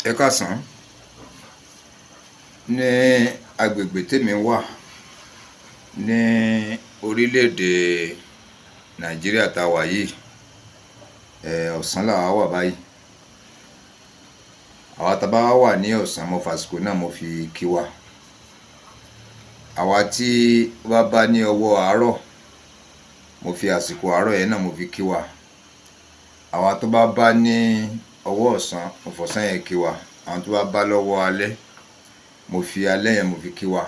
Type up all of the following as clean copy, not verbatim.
Ẹ káàsán. Ní agbègbè témi wà ní orílẹ̀-èdè Nàìjíríà tá a wà yìí, ọ̀sán làwa wà báyìí. Àwa tá a bá wà ní ọ̀sán, mo fàsìkò náà mo fi kí wa. Àwa tí ó bá bá ní ọwọ́ àárọ̀, mo fi àsìkò àárọ̀ yẹn náà mo fi kí wa. Àwa tó bá bá ní ọwọ́ ọ̀sán, mo fọ̀sán yẹn kí wa. Àwọn tó bá bá lọ́wọ́ alẹ́, mo fi alẹ́ yẹn mo fi kí wa.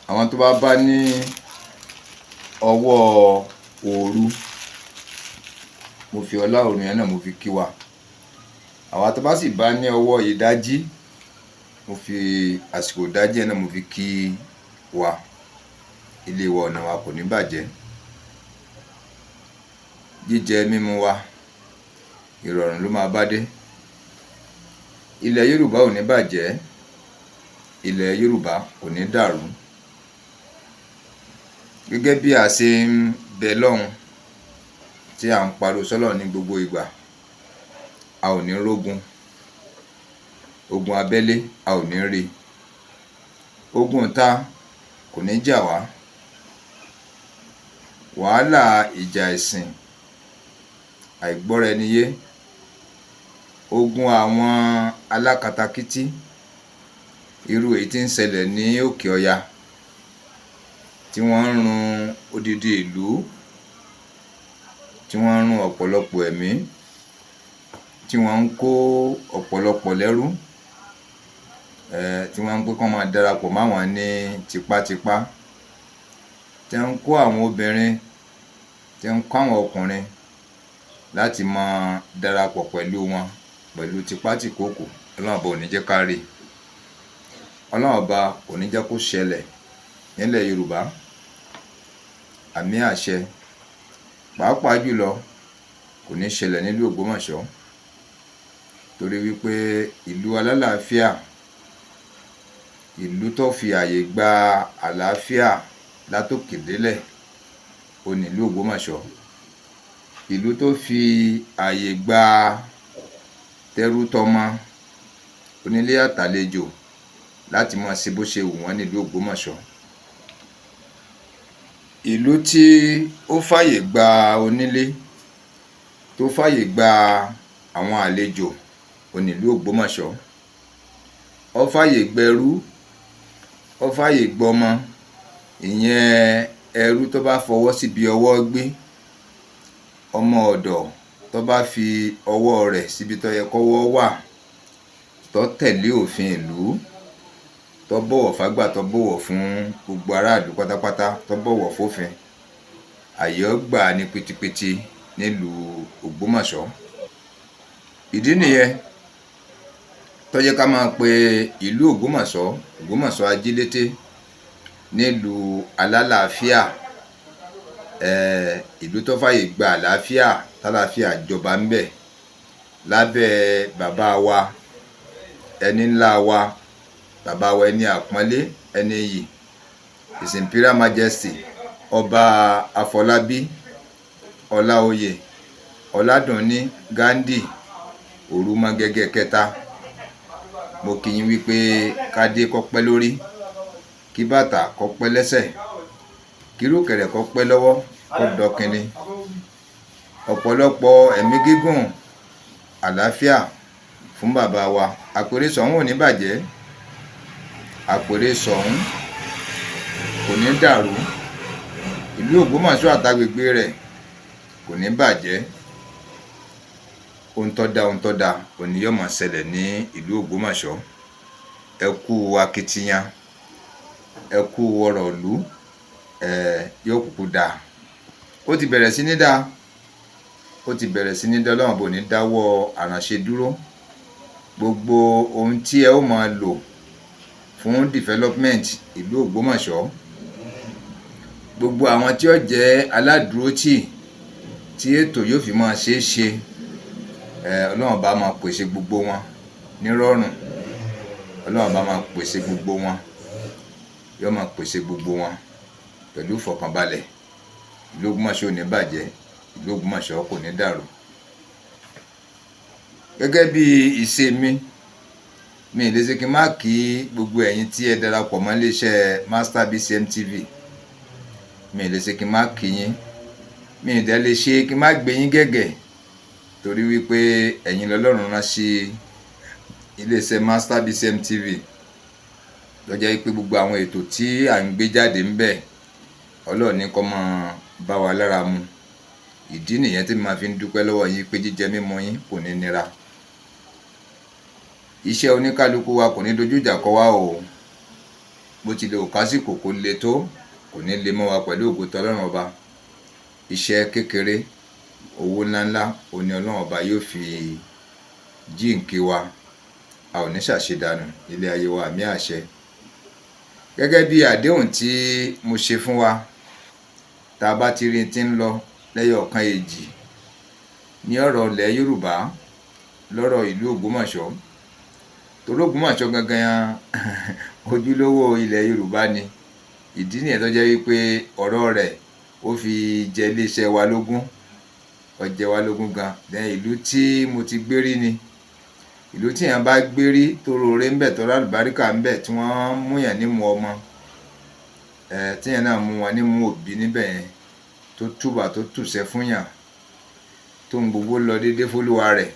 Àwọn tó bá bá ní ọwọ́ òru, mo fi ọlá òru yẹn náà mo fi kí wa. Àwa tó bá sì bá ní ọwọ́ ìdájí, mo fi àsìkò ìdájí yẹn náà mo fi kí wa. Ilé wa, ọ̀nà wa kò ní bàjẹ́. Jíjẹ mímu wa, ìrọ̀rùn ló máa bá dé. Ilẹ̀ Yorùbá ò ní bàjẹ́, ilẹ̀ Yorùbá kò ní dàrú. Gẹ́gẹ́ bí a ṣe ń bẹ lọ́hun, tí à ń pariwo sọ́lọ́run ní gbogbo ìgbà, a ò ní rógun. Ogun abẹ́lé, a ò ní rí. Ogun ìta kò ní jà wá. Wàhálà ìjà ẹ̀sìn, àìgbọ́ra-ẹni-yé, ogun àwọn alákatakítí, irú èyí tí ń ṣẹlẹ̀ ní òkè ọya, tí wọ́n ń run odidi ìlú, tí wọ́n ń run ọ̀pọ̀lọpọ̀ ẹ̀mí, tí wọ́n ń kó ọ̀pọ̀lọpọ̀ lẹ́rú, tí wọ́n ń pé kán máa darapọ̀ máwọn ní tipátipá, tí wọ́n ń kó àwọn obìnrin, tí wọ́n ń kó àwọn ọkùnrin láti máa darapọ̀ pẹ̀lú wọn pẹ̀lú tipátìkúùkù. Ọlọ́run Ọba ò ní jẹ́ ká rí i. Ọlọ́run Ọba kò ní jẹ́ kó ṣẹlẹ̀ nílẹ̀ Yorùbá. Àmín àṣẹ. Pàápàá jùlọ, kò ní ṣẹlẹ̀ nílùú Ògbómọ̀ṣọ́, torí wípé ìlú alálàáfíà, ìlú tó fi àyè gba àlàáfíà látòkè délẹ̀ òun ní ìlú Ògbómọ̀ṣọ́. Ìlú tó fi àyè gba tẹrú tọmọ, onílé àtàlejò láti máa ṣe bó ṣe wù wọ́n nílùú Ògbómọ̀ṣọ́. Ìlú tí ó fàyè gba onílé, tó fàyè gba àwọn àlejò òun ní ìlú Ògbómọ̀ṣọ́. Ó fàyè gbẹrú, ó fàyè gbọmọ, ìyẹn ẹrú tó bá fọwọ́ síbi ọwọ́ gbé, ọmọ ọ̀dọ̀ tó bá fi ọwọ́ rẹ̀ síbi tó yẹ kọ́wọ́ wà, tó tẹ̀lé òfin ìlú, tó bọ̀wọ̀ fágbà, tó bọ̀wọ̀ fún gbogbo aráàlú pátápátá, tó bọ̀wọ̀ fófin, àyè ó gbà á ní pitipiti nílùú Ògbómọ̀ṣọ́. Ìdí nìyẹn tó jẹ́ ká máa pe ìlú Ògbómọ̀ṣọ́, Ògbómọ̀ṣọ́ Ajílété, nílùú alálàáfíà, ìlú tó fàyè gba àlàáfíà, tálàáfíà jọba ńbẹ̀ lábẹ́ bàbá wa, ẹni ńlá wa, bàbá wa, ẹni àpọ́nlé, ẹni iyì, His Imperial Majesty Ọba Afọlábí Ọláoyè Ọládùnní Ghandi Òrùmọgẹgẹ kẹta. Mo kí yín wípé kádé kó pẹ́ lórí, kí bàtà kó pẹ́ lẹ́sẹ̀, kírùkẹ̀rẹ̀ kó pẹ́ lọ́wọ́, kó dọkinni. Ọ̀pọ̀lọpọ̀ ẹ̀mí gígùn, àlàáfíà fún bàbá wa. Àpèrè Ṣọ̀ún ò ní bàjẹ́, àpèrè Ṣọ̀ún kò ní dàrú, ìlú Ògbómọ̀ṣọ́ àtàgbègbè rẹ̀ kò ní bàjẹ́. Ohun tó dáa, ohun tó dáa òní yóò máa ṣẹlẹ̀ ní ìlú Ògbómọ̀ṣọ́. Ẹ kú akitiyan, ẹ kú ọrọ̀ ìlú, yóò kúkú dáa. Ó ti bẹ̀rẹ̀ sí ní dáa, ó ti bẹ̀rẹ̀ sí ní dáa. Ọlọ́run bò ní dáwọ́ àránṣe dúró. Gbogbo ohun tí ẹ ó máa lò fún development ìlú Ògbómọ̀ṣọ́, gbogbo àwọn tí ó jẹ́ aládùúrótì tí ètò yóò fi máa ṣeé ṣe, Ọlọ́run bá máa pèsè gbogbo wọn nírọ̀rùn. Ọlọ́run bá máa pèsè gbogbo wọn, yóò máa pèsè gbogbo wọn pẹ̀lú ìfọ̀kànbalẹ̀. Ìlú Ògbómọ̀ṣọ́ ò ní bàjẹ́, ìlú Ògbómọ̀ṣọ́ kò ní dàrú. Gẹ́gẹ́ bí ìṣe mi, mi ì lè ṣe kí n má kí gbogbo ẹ̀yin tí ẹ darapọ̀ mọ́ iléeṣẹ́ Master BCM TV. Mi ì lè ṣe kí n má kí yín, mi ì dẹ̀ lè ṣe kí n má gbé yín gẹ̀gẹ̀, torí wípé ẹ̀yin lọ́lọ́run rán sí iléeṣẹ́ Master BCM TV, ló jẹ́ pé gbogbo àwọn ètò tí à ń gbé jáde ń bẹ̀, Ọlọ́run ní kó máa bá wa lára mu. Ìdí nìyẹn tí mo máa fi ń dúpẹ́ lọ́wọ́ yín pé jíjẹ mímu yín kò ní nira, iṣẹ́ oníkálukú wa kò ní dojú ìjà kọ wá o. Bó tilẹ̀ ò kásìkò kó le tó, kò ní le mọ́ wa pẹ̀lú ògo tọ́lọ́run Ọba. Iṣẹ́ kékeré, owó ńláńlá òní Ọlọ́run Ọba yóò fi jíǹkí wa. A ò ní ṣàṣedànù nílé ayé wa, àmì àṣẹ. Gẹ́gẹ́ bí àdéhùn tí mo ṣe fún wa, tá a bá ti rí tí ń lọ lẹ́yọ̀ ọ̀kan èjì ní ọ̀rọ̀ ilẹ̀ Yorùbá, lọ́rọ̀ ìlú Ògbómọ̀ṣọ́, torí Ògbómọ̀ṣọ́ gangan ojúlówó ilẹ̀ Yorùbá ni. Ìdí nìyẹn tó jẹ́ wípé ọ̀rọ̀ rẹ̀ ó fi jẹ iléeṣẹ́ wa lógún, ó jẹ wá lógún gan. Then ìlú tí mo ti gbé rí ni, ìlú tí èèyàn bá gbé rí, tó roore ń bẹ̀, tó rálùbáríkà ń bẹ̀, tí wọ́n mú yàn nímú ọmọ ẹ̀, tíyàn náà mú wọn nímú òbí níbẹ̀ yẹn, tó túbà tó tùṣẹ́ fún yàn, tó ń gbogbo lọ déédéé fólúwa rẹ̀,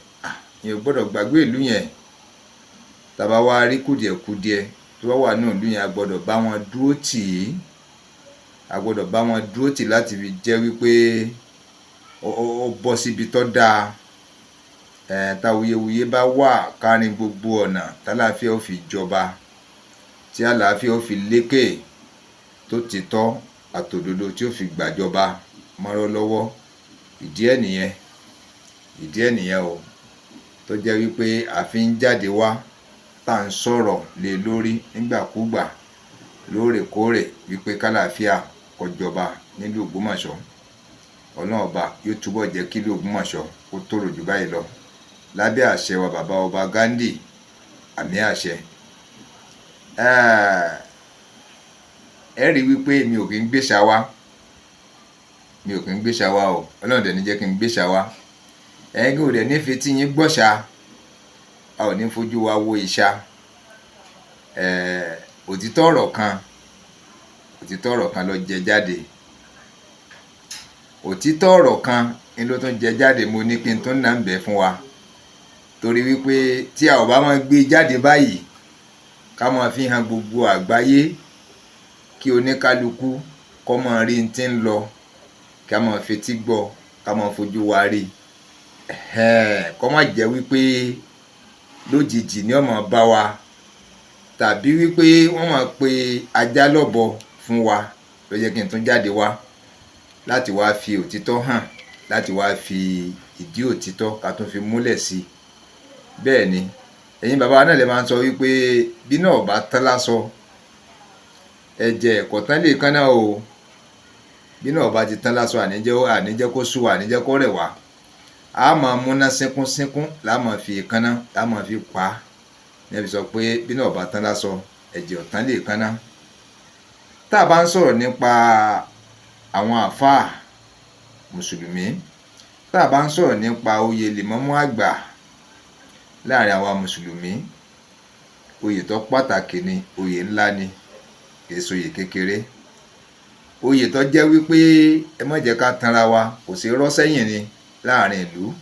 ìyẹn ò gbọ́dọ̀ gbàgbé ìlú yẹn. Tá bá wá rí kùdìẹ̀kudiẹ tó bá wà ní ìlú yẹn, a gbọ́dọ̀ bá wọn dúró tì í, a gbọ́dọ̀ bá wọn dúró tì láti fi jẹ́ wípé ó bọ́ síbi tó dáa. Táwuyewuye bá wà kárin gbogbo ọ̀nà tálàáfíà ó fi jọba, tí àlàáfíà ó fi lékè, tó tìtọ́ àtòdodo tí ó fi gbàjọba mọ́rọ́ lọ́wọ́. Ìdí ẹ̀ nìyẹn, ìdí ẹ̀ nìyẹn o, tó jẹ́ wípé a fi ń jáde wá, tá à ń sọ̀rọ̀ lé lórí nígbàkúgbà, lóòrèkóòrè, wípé kálàáfíà kó jọba nílùú Ògbómọ̀ṣọ́. Ọlọ́run Ọba yóò túbọ̀ jẹ́ kí ìlú Ògbómọ̀ṣọ́ kó tòrò jù báyìí lọ lábẹ́ àṣẹ wa bàbá ọba Ghandi, àmì àṣẹ. Ẹ rí wípé mi ò kí ń gbéṣà wá, mi ò kí ń gbéṣà wá o. Ọlọ́run dẹ̀ ní jẹ́ kí n gbéṣà wá. Ẹ̀yin kò dẹ̀ ní fetí yín gbọ́ṣà, a ò ní fojú wa wo ìṣà. Òtítọ́ ọ̀rọ̀ kan, òtítọ́ ọ̀rọ̀ kan ló jẹ jáde, òtítọ́ ọ̀rọ̀ kan ni ló tún jẹ jáde. Mo ní kí n tún nà ń bẹ̀ fún wa, torí wípé tí a ò bá máa gbé jáde báyìí, ká máa fi hàn gbogbo àgbáyé, kí oníkálukú kó máa rí n tí ń lọ, ká máa fetí gbọ́, ká máa fojú wa rí, kó má jẹ́ wípé lójijì ni ó máa bá wa, tàbí wípé wọ́n máa pe ajá lọ́bọ fún wa, ló jẹ́ kí n tún jáde wá láti wá fi òtítọ́ hàn, láti wá fi ìdí òtítọ́ ká tún fi múlẹ̀ sí i. Bẹ́ẹ̀ ni ẹ̀yin bàbá wa náà lè máa ń sọ wípé bí náà bá tán lásọ, ẹ̀jẹ̀ kò tán lè kán náà o. Bí náà bá ti tán lásọ, àníjẹ́ àníjẹ́ kó sú wa, àníjẹ́ kó rẹ̀ wá. A máa múná sínkún sínkún, là máa fi kánná, là máa fi pa á. Ní ẹbí sọ pé bí náà bá tán lásọ, ẹ̀jẹ̀ ò tán lè kánná. Tá a bá ń sọ̀rọ̀ nípa àwọn àfáà mùsùlùmí, tá a bá ń sọ̀rọ̀ nípa oyè lèmọ́mú àgbà láàrin àwa mùsùlùmí, oyè tó pàtàkì ni, oyè ńlá ni, kì í ṣoyè kékeré. Oyè tó jẹ́ wípé, ẹ má jẹ́ ká tanra wa, kò sí rọ́ sẹ́yìn ni láàrin ìlú,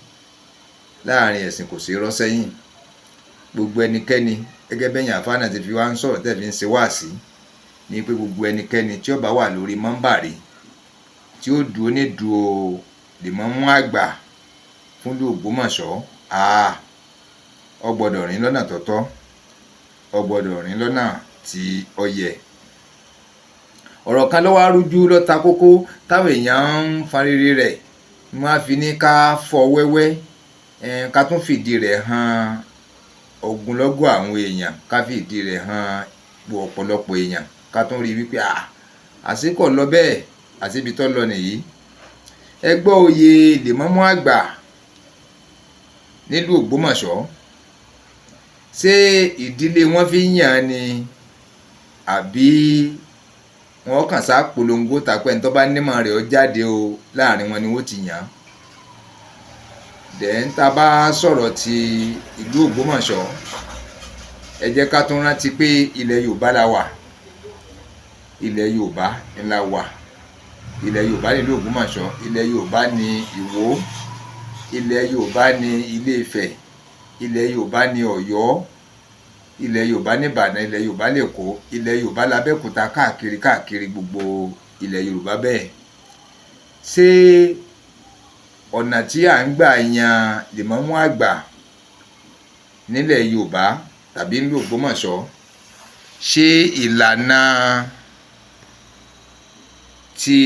láàrin ẹ̀sìn, kò sí rọ́ sẹ́yìn. Gbogbo ẹnikẹ́ni, gẹ́gẹ́ bẹ́yìn àfáà náà ti fi wá ń sọ̀rọ̀, tẹ́ fi ń ṣe wáàsí, ní pé gbogbo ẹnikẹ́ni tí ó bá wà lórí mọ́ńbàrí, tí ó dúró ní dúró lèmọ́mú àgbà fún ìlú Ògbómọ̀ṣọ́, ó gbọ́dọ̀ rìn lọ́nà tó tọ́, ó gbọ́dọ̀ rìn lọ́nà tí ó yẹ. Ọ̀rọ̀ kan ló wá rújú, ló ta kókó, táwọn èèyàn ń farere rẹ̀. Wọ́n á fi ní ká fọ́ wẹ́wẹ́, ká tún fìdí rẹ̀ hàn ogunlọ́gọ̀ àwọn èèyàn, ká fìdí rẹ̀ hàn ọ̀pọ̀lọpọ̀ èèyàn, ká tún rí wípé àṣé kò lọ bẹ́ẹ̀, àti ibi tó lọ nìyí. Ẹ gbọ́, oyè lèmọ́mú àgbà nílùú Ògbómọ̀ṣọ́, ṣé ìdílé wọn fi ń yàn án ni, àbí wọn kàn sá polongo tàpẹ́ ní tó bá nímọ̀ rẹ̀ ó jáde o, láàrin wọn ni wọ́n ti yàn án? Then tá a bá sọ̀rọ̀ ti ìlú Ògbómọ̀ṣọ́, ẹ jẹ́ ká tún rántí pé ilẹ̀ Yorùbá la wà. Ilẹ̀ Yorùbá ni la wà. Ilẹ̀ Yorùbá nílùú Ògbómọ̀ṣọ́, ilẹ̀ Yorùbá ní Ìwó, ilẹ̀ Yorùbá ní Ilé Ifẹ̀, ilẹ̀ Yorùbá ní Ọ̀yọ́, ilẹ̀ Yorùbá ní Ìbàdàn, ilẹ̀ Yorùbá l'Èkó, ilẹ̀ Yorùbá l'Abẹ́òkúta, káàkiri káàkiri gbogbo ilẹ̀ Yorùbá bẹ́ẹ̀. Ṣé ọ̀nà tí à ń gbà yan lèmọ́mú àgbà nílẹ̀ Yorùbá tàbí nílùú Ògbómọ̀ṣọ́, ṣé ìlànà ti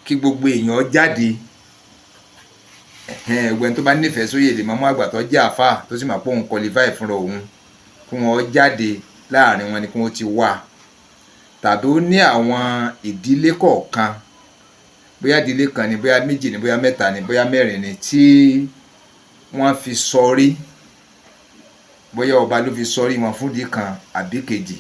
kí gbogbo èèyàn jáde, ẹ̀gbẹ́n tó bá nífẹ̀ẹ́ sóyè lèmọ́mú àgbà tó jẹ́ àáfàá, tó sì máa pọ̀ òun qualify fúnra òun, kí wọ́n jáde láàrin wọn ni kí wọ́n ti wá, tàbí ó ní àwọn ìdílé kọ̀ọ̀kan, bóyá ìdílé kan ni, bóyá méjì ni, bóyá mẹ́ta ni, bóyá mẹ́rin ni, tí wọ́n fi sọrí, bóyá ọba ló fi sọrí wọn fúndì kan àbí kejì,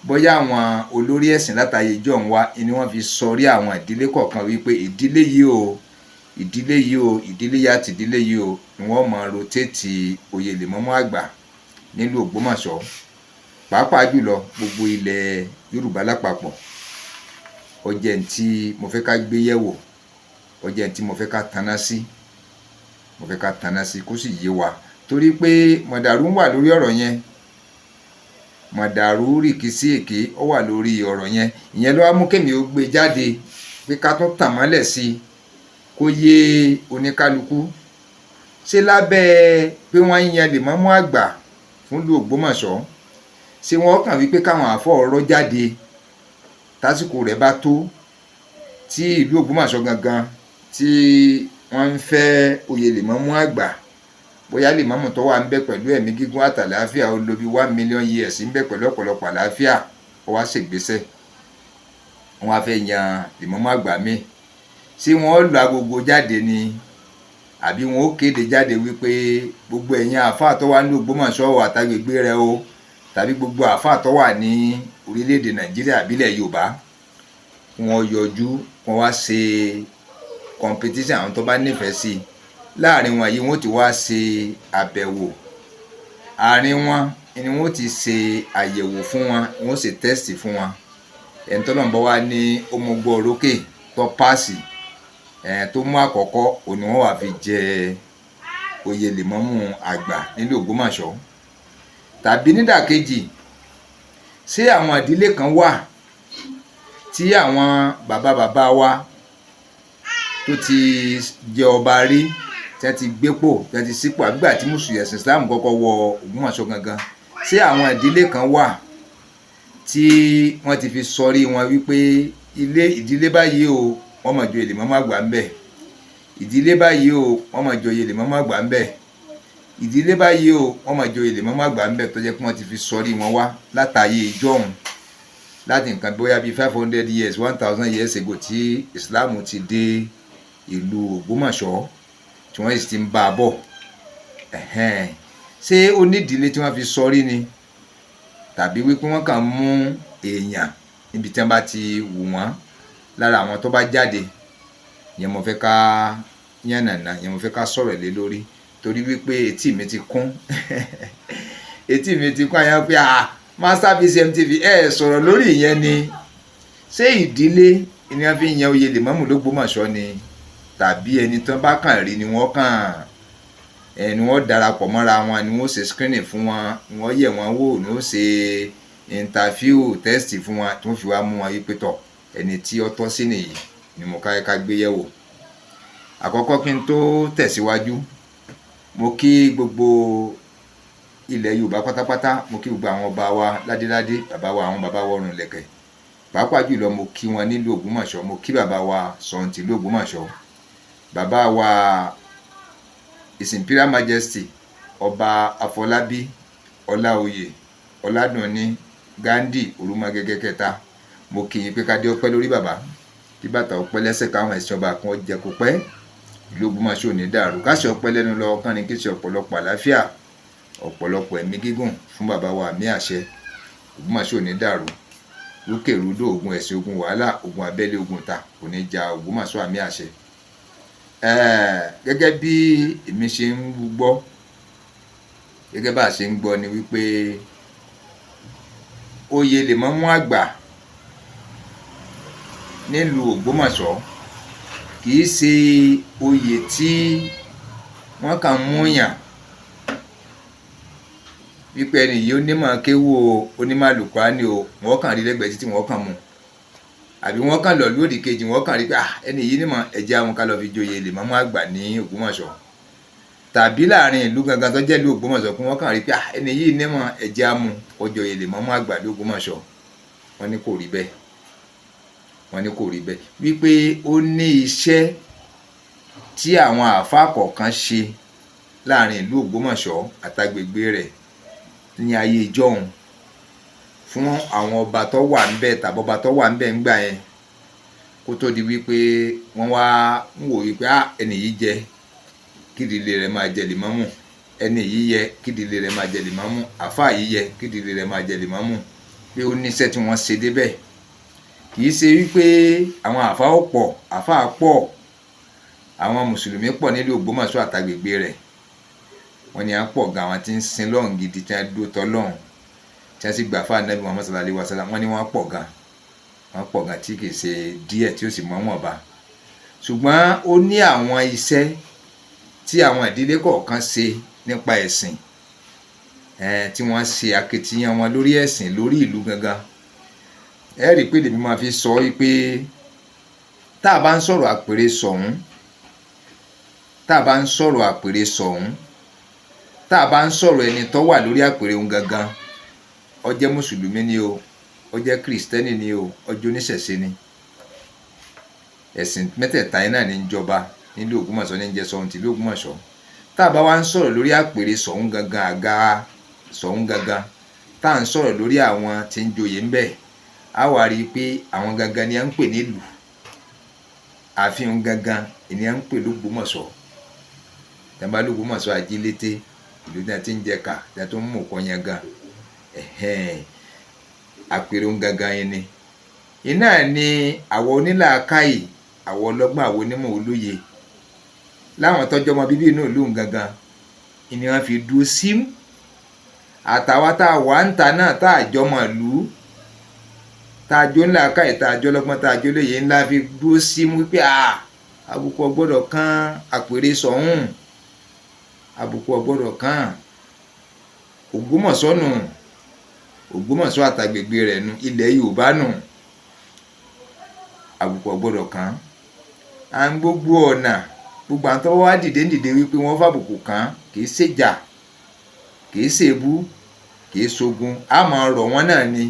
bóyá àwọn olórí ẹ̀sìn látàyè ìjọ ń wá ni wọ́n fi sọrí àwọn ìdílé kọ̀ọ̀kan wípé ìdílé yìí o, ìdílé yìí o, ìdílé yìí àti ìdílé yìí o ni wọ́n máa rotate oyè lèmọ́mú àgbà nílùú Ògbómọ̀ṣọ́, pàápàá jùlọ gbogbo ilẹ̀ Yorùbá lápapọ̀? Ó jẹ́ ní tí mo fẹ́ ká gbé yẹ̀wò, ó jẹ́ ní tí mo fẹ́ ká taná sí, mo fẹ́ ká taná sí kó sì yé wa, torí pé mọ̀dàrú wà lórí ọ̀rọ̀ yẹn, mọ̀dàrú rìkísí èké ó wà lórí ọ̀rọ̀ yẹn. Ìyẹn ló wá mú kémi ó gbé jáde pé ká tún tàn mọ́lẹ̀ sí i kó yé oníkálukú. Ṣé lábẹ́ pé wọ́n ń yan lèmọ́mú àgbà fún ìlú Ògbómọ̀ṣọ́, ṣé wọ́n kàn wípé káwọn àfọ̀ ọ̀rọ̀ jáde tásìkò rẹ̀ bá tó, tí ìlú Ògbómọ̀ṣọ́ gangan tí wọ́n ń fẹ́ oyè lèmọ́mú àgbà, bóyá lèmọ́mù tó wà ń bẹ pẹ̀lú ẹ̀mí gígùn àtàlàáfíà, ó lò bí 1 million years ń bẹ pẹ̀lú ọ̀pọ̀lọpọ̀ àlàáfíà, ó wá ṣègbésẹ̀, wọ́n á fẹ́ yan lèmọ́mù àgbà míì, ṣé wọ́n lọ agogo jáde ni, àbí wọn ó kéde jáde wípé gbogbo ẹ̀yin àáfàá tó wà ní Ògbómọ̀ṣọ́ àtàgbègbè rẹ̀ o, tàbí gbogbo àáfàá tó wà ní orílẹ̀-èdè Nàìjíríà àbílẹ̀ Yorùbá, wọ́n yọjú, wọ́n wá ṣe competition, àwọn tó bá nífẹ̀ẹ́ sí i láàrin wọn yìí, wọ́n ti wá ṣe àbẹ̀wò àárín wọn ni wọ́n ti ṣe àyẹ̀wò fún wọn, wọ́n ṣe test fún wọn, ẹni tó lọ́nà bá wá ní ó mú gbọ́ orókè tó pass ẹ̀ tó mú àkọ́kọ́, òní wọ́n wà fi jẹ oyè lèmọ́mù àgbà nílùú Ògbómọ̀ṣọ́? Tàbí nídàkejì, ṣé àwọn ìdílé kan wà tí àwọn bàbá bàbá wa tó ti jẹ ọba rí, tí wọ́n ti gbépò, tí wọ́n ti sípò, àgbà tí mùsùlùmí ẹ̀sìn Islam kọ́kọ́ wọ Ògbómọ̀ṣọ́ gangan, ṣé àwọn ìdílé kan wà tí wọ́n ti fi sọrí wọn wípé ilé ìdílé báyìí o, wọ́n máa joyè lèmọ́mù àgbà ń bẹ̀, ìdílé báyìí o, wọ́n máa joyè lèmọ́mù àgbà ń bẹ̀, ìdílé báyìí o, wọ́n máa joyè lèmọ́mù àgbà ń bẹ̀, tó jẹ́ pé wọ́n ti fi sọrí wọn wá látàyè ìjọ́un, láti nǹkan bóyá bíi 500 years, 1000 years ago tí Islam ti dé ìlú Ògbómọ̀ṣọ́, tí wọ́n sì ti ń bá a bọ̀? Ṣé ó nídìílé tí wọ́n fi sọrí ni, tàbí wípé wọ́n kàn mú èèyàn níbi tí wọ́n bá ti wù wọ́n lára àwọn tó bá jáde? Yẹn mo fẹ́ ká yànnàná, yẹn mo fẹ́ ká sọ̀rọ̀ lé lórí, torí wípé etí mi ti kún, etí mi ti kún àyàn pé, ah, Master BCM TV ẹ sọ̀rọ̀ lórí ìyẹn ni. Ṣé ìdílé ni wọ́n fi ń yan oyè lèmọ́mù l'Ógbómọ̀ṣọ́ ni, tàbí ẹni tán bá kàn rí ni wọ́n kàn ẹni wọ́n darapọ̀ mọ́ra wọn ni wọ́n ṣe screening fún wọn, ni wọ́n yẹ̀ wọ́n wò, ni wọ́n ṣe interview test fún wọn, tí wọ́n fi wá mú wọn yí pé tọ̀, ẹni tí ó tọ́ sí nìyí ni mo ká ká gbé yẹ̀wò. Àkọ́kọ́, kí n tó tẹ̀síwájú, mo kí gbogbo ilẹ̀ Yorùbá pátápátá, mo kí gbogbo àwọn ọba wa ládéládé, bàbá wa, àwọn bàbá wa ọrùn lẹ̀kẹ̀, pàápàá jùlọ mo kí wọn nílùú Ògbómọ̀ṣọ́. Mo kí bàbá wa Ṣọ̀ún tìlú Ògbómọ̀ṣọ́, bàbá wa His Imperial Majesty Ọba Afọlábí Ọláoyè Ọládùnní Ghandi Orúmọgẹgẹ kẹta. Mo kí yín pé ká dé ọpẹ́ lórí bàbá, kí bàtà ọpẹ́ lẹ́sẹ̀, káwọn ẹ̀sìn ọba kan jẹ kó pẹ́. Ìlú Ògbómọ̀ṣọ́ ò ní dàrú, káṣí ọpẹ́ lẹ́nu lọ kán ní kí ṣe ọ̀pọ̀lọpọ̀ àlàáfíà, ọ̀pọ̀lọpọ̀ ẹ̀mí gígùn fún bàbá wa. Àmì àṣẹ. Ògbómọ̀ṣọ́ ò ní dàrú, rúkèrúdò, ogun ẹ̀sìn, ogun wàhálà, ogun abẹ́lé, ogun ta kò ní ja Ògbómọ̀ṣọ́. Àmì àṣẹ. Gẹ́gẹ́ bí èmi ṣe ń gbọ́, gẹ́gẹ́ bá a ṣe ń gbọ́ ni wípé oyè lèmọ́mú àgbà nílùú Ògbómọ̀ṣọ́ kì í ṣe oyè tí wọ́n kàn ń mú yàn wípé ẹni yìí ó nímọ̀ kéwú o, onímọ̀ àlùkùránì o, wọ́n kàn rí lẹ́gbẹ̀ẹ́ títí wọ́n kàn mú, àbí wọ́n kàn lọ lódì kejì, wọ́n kàn rí pé ah, ẹni yìí nímọ̀, ẹ̀jẹ̀ àwọn ká lọ fi joyè lèmọ́mú àgbà ní Ògbómọ̀ṣọ́, tàbí láàrin ìlú gangan tó jẹ́ ìlú Ògbómọ̀ṣọ́ kí wọ́n kàn rí pé ah, ẹni yìí nímọ̀, ẹ̀jẹ̀ amú kó joyè lèmọ́mú àgbà ní Ògbómọ̀ṣọ́. Wọ́n ní kò rí bẹ́ẹ̀, wọ́n ní kò rí bẹ́ẹ̀, wípé ó ní iṣẹ́ tí àwọn àáfàá kọ̀ọ̀kan ṣe láàrin ìlú Ògbómọ̀ṣọ́ àtàgbègbè rẹ̀ ní ayé ìjọ́un fún àwọn ọba tó wà ńbẹ̀ tàbí ọba tó wà ńbẹ̀ ńgbà yẹn, kó tó di wípé wọ́n wá ń wò wípé ah, ẹni yìí jẹ kídìílé rẹ̀ máa jẹ lèmọ́mù, ẹni yìí yẹ kídìílé rẹ̀ máa jẹ lèmọ́mù, àáfàá yìí yẹ kídìílé rẹ̀ máa jẹ lèmọ́mù, pé ó níṣẹ́ tí wọ́n ṣe débẹ̀. Kì í ṣe wípé àwọn àáfàá ò pọ̀, àáfàá pọ̀, àwọn mùsùlùmí pọ̀ nílùú Ògbómọ̀ṣọ́ àtàgbègbè rẹ̀. Wọ́n ní à ń pọ̀ gan, àwọn tí ń sin lọ́hùn gidi, tí wọ́n dúró tọ́ lọ́hùn, tí wọ́n sì gbà fún Ànábì Muhammad sallallahu alaihi wasallam. Wọ́n ní wọ́n pọ̀ gan, wọ́n pọ̀ gan tí kì í ṣe díẹ̀, tí ó sì mọ́ wọn bá. Ṣùgbọ́n ó ní àwọn iṣẹ́ tí àwọn ìdílé kọ̀ọ̀kan ṣe nípa ẹ̀sìn, tí wọ́n ṣe akitiyan wọn lórí ẹ̀sìn, lórí ìlú gangan. Ẹ rí i pé lèmi máa fi sọ wípé tá a bá ń sọ̀rọ̀ àpèrè Ṣọ̀ún, tá a bá ń sọ̀rọ̀ àpèrè Ṣọ̀ún, tá a bá ń sọ̀rọ̀ ẹni tó wà lórí àpèrè òun gangan, ó jẹ́ mùsùlùmí ni o, ó jẹ́ kìrìsìtẹ́nì ni o, ó jẹ́ oníṣẹ̀ṣe ni, ẹ̀sìn mẹ́tẹ̀ẹ̀ta yẹn náà ní ń jọba nílùú Ògbómọ̀ṣọ́, ní ń jẹ́ Ṣọ̀ún tìlú Ògbómọ̀ṣọ́. Tá a bá wá ń sọ̀rọ̀ lórí àpèrè Ṣọ̀ún gangan, àga Ṣọ̀ún gangan, tá à ń sọ̀rọ̀ lórí àwọn tí ń joyè ńbẹ̀, á wá rí i pé àwọn gangan ni à ń pè nílùú àfihàn gangan ni à ń pè lÓgbómọ̀ṣọ́. Tẹ́nbà lÓgbómọ̀ṣọ́ ajílété, ìlú tí wọ́n ti ń jẹ ká, tí wọ́n tó ń mú kọ́ yẹn gan, àpèrè òun gangan yẹn ni. Iná ni àwọn onílàákàyè, àwọn ọlọ́gbọ́n, àwọn onímọ̀, olóye, láwọn tọ́jọ́ ọmọ bíbí inú ìlú gangan ni wọ́n fi dúró símú. Àtàwọn tá a wà ń ta náà, tá a jọmọ̀ ìlú, tá a jó ńlá káyè, tá a jó lọ́gbọ́n, tá a jó lóye ńlá, fi dúró símú wípé àbùkù ọgbọ́dọ̀ kan àpèrè Ṣọ̀ún, àbùkù ọgbọ́dọ̀ kan Ògbómọ̀ṣọ́ nù, Ògbómọ̀ṣọ́ àtàgbègbè rẹ̀ nù, ilẹ̀ Yorùbá nù, àbùkù ọgbọ́dọ̀ kan à ń gbogbo ọ̀nà. Gbogbo àwọn tó wá dìde ń dìde wípé wọ́n fàbùkù kàn, kì í ṣèjà, kì í ṣèbú, kì í ṣogun, a máa rọ̀ wọ́n náà ni,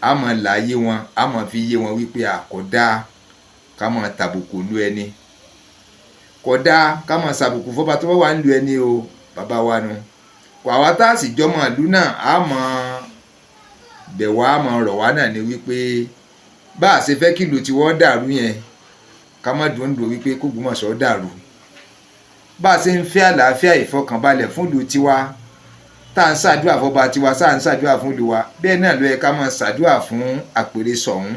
a máa láyé wọn, a máa fi yé wọn wípé àkọ́dá ká máa tàbùkù lu ẹni, kódà ká máa ṣàbùkù fọba tó bá wà ń lu ẹni o, bàbá wa nu. Kò àwa tá a sì jọmọ ìlú náà, a máa bẹ̀ wá, a máa rọ̀ wá náà ni wípé bá a ṣe fẹ́ kí ìlú tiwọ́ dàrú yẹn, ká má dùn wípé k'Ógbómọ̀ṣọ́ dàrú. Bá a ṣe ń fẹ́ àlàáfíà, ìfọkànbalẹ̀ fún ìlú tiwa, tá à ń ṣàdúrà fọba tiwa, tá à ń ṣàdúrà fún ìlú wa, bẹ́ẹ̀ náà ló yẹ ká máa ṣàdúrà fún àpèrè Ṣọ̀ún,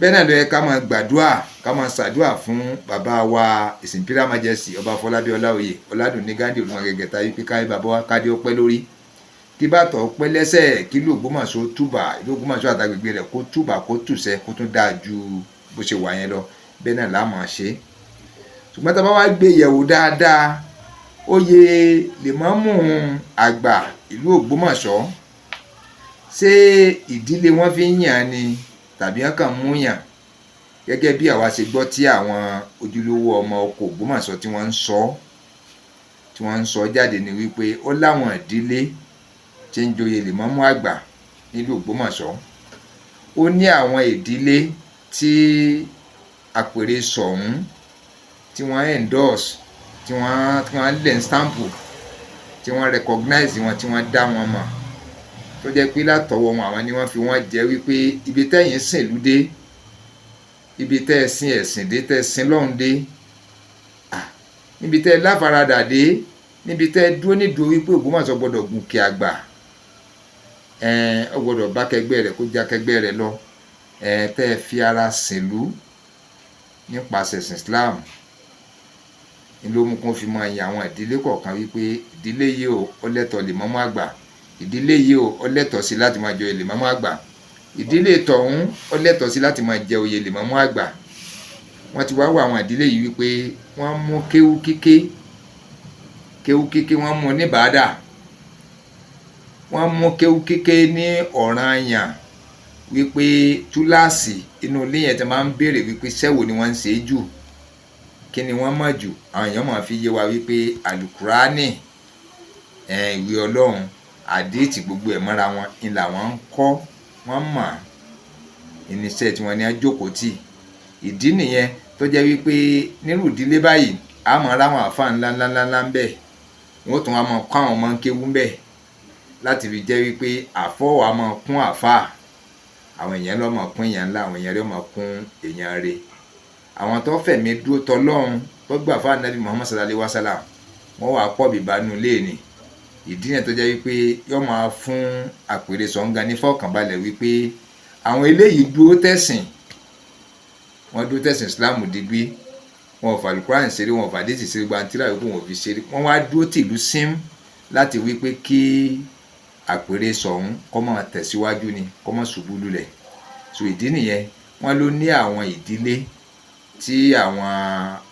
bẹ́ẹ̀ náà ló yẹ ká máa gbàdúrà, ká máa ṣàdúrà fún bàbá wa, His Imperial Majesty Ọba Fọlábí Ọláoyè Ọládùnní Ghandi Olúmọgẹgẹ táyé, pé káyé bàbá wa, kádé ó pẹ́ lórí, kí bàtọ̀ pẹ́ lẹ́sẹ̀, kí ìlú Ògbómọ̀ṣọ́ túbà, ìlú Ògbómọ̀ṣọ́ àtàgbègbè rẹ̀ kó túbà, kó tùsẹ̀, kó tún dáa ju bó ṣe wà yẹn lọ. Bẹ́ẹ̀ náà la máa ṣe. Ṣùgbọ́n tá a bá wá gbé yẹ̀wò dáadáa, oyè lèmọ́mù àgbà ìlú Ògbómọ̀ṣọ́, ṣé ìdílé wọn fi ń yàn án ni, tàbí wọn kàn mú yàn? Gẹ́gẹ́ bí àwa ṣe gbọ́ tí àwọn ojúlówó ọmọ ọkọ̀ Ògbómọ̀ṣọ́ tí wọ́n ń sọ jáde ni wípé ó láwọn ìdílé tí ń joyè lèmọ́mù àgbà nílùú Ògbómọ̀ṣọ́, ó ní àwọn ìdílé tí àpèrè Ṣọ̀ún tí wọ́n endorse, tí wọ́n lẹ̀ ń stamp, tí wọ́n recognize wọn, tí wọ́n dá wọn mọ̀, tó jẹ́ pé látọwọ́ wọn, àwọn ni wọ́n fi wọ́n jẹ́ wípé ibi tẹ́yìn sìn ìlú dé, ibi tẹ́ ẹ sin ẹ̀sìn dé, tẹ́ ẹ sin lọ́hùn dé, níbi tẹ́ ẹ láfaradà dé, níbi tẹ́ ẹ dúró nídùú wípé Ògbómọ̀ṣọ́ gbọ́dọ̀ gùnkè àgbà, ó gbọ́dọ̀ bá kẹgbẹ́ rẹ̀, kó já kẹgbẹ́ rẹ̀ lọ, tẹ́ ẹ fi ara sìnlú nípasẹ̀ ẹ̀sìn Islam. Ni ló mú kó fi máa yan àwọn ìdílé kọ̀ọ̀kan wípé ìdílé yìí o, ó lẹ́tọ̀ọ́ lèmọ́mù àgbà, ìdílé yìí o, ó lẹ́tọ̀ọ́ sí láti máa jẹ oyè lèmọ́mù àgbà, ìdílé tọ̀hún ó lẹ́tọ̀ọ́ sí láti máa jẹ oyè lèmọ́mù àgbà. Wọ́n ti wá wọ àwọn ìdílé yìí wípé wọ́n mú kéwú kíké, kéwú kíké wọ́n mú ní bàádà, wọ́n mú kéwú kíké ní ọ̀ranyàn, wípé túláàsì inú ilé yẹn ti máa ń béèrè wípé sẹ́wò ni wọ́n ń ṣe é jù, kí ni wọ́n mọ̀ jù. Àwọn èèyàn máa fi yé wa wípé àlùkùránì, ìwé Ọlọ́run, àdíìtì, gbogbo ẹ̀ mọ́ra wọn ni làwọn ń kọ́, wọ́n mọ̀ irinṣẹ́ tí wọ́n ní á jókòó tì. Ìdí nìyẹn tó jẹ́ wípé nírú ìdílé báyìí, a máa ráwọn àáfàá ńlá ńlá ńlá ńlá ń bẹ̀, wọ́n tún wá máa kọ́ àwọn ọmọ kéwú ń bẹ̀ láti fi jẹ́ wípé àfọ́ wa máa kún àáfàá, àwọn èèyàn ló máa kún èèyàn ńlá, àwọn èèyàn rẹ̀ máa kún èèyàn rẹ̀. Àwọn tó fẹ̀mí dúró tọlọ́run, tó gbà fún Ànábì Muhammad sallallahu alaihi wasallam, wọ́n wà pọ̀ bíbá nínú ilé ni. Ìdí nìyẹn tó jẹ́ wípé yóò máa fún àpèrè Ṣọ̀ún ní fọkànbalẹ̀ wípé àwọn eléyìí dúró tẹ̀sìn, wọ́n dúró tẹ̀sìn Islam digbí, wọn ò fàlùkùránì ṣeré, wọn ò fàdísì ṣeré, gbàǹtírà yòókù wọn ò fi ṣeré. Wọ́n wá dúró tìlú sim láti wípé kí àpèrè Ṣọ̀ún kó máa tẹ̀síwájú ni, kó má ṣubú lulẹ̀. So ìdí nìyẹn, wọ́n ló ní àwọn ìdílé tí àwọn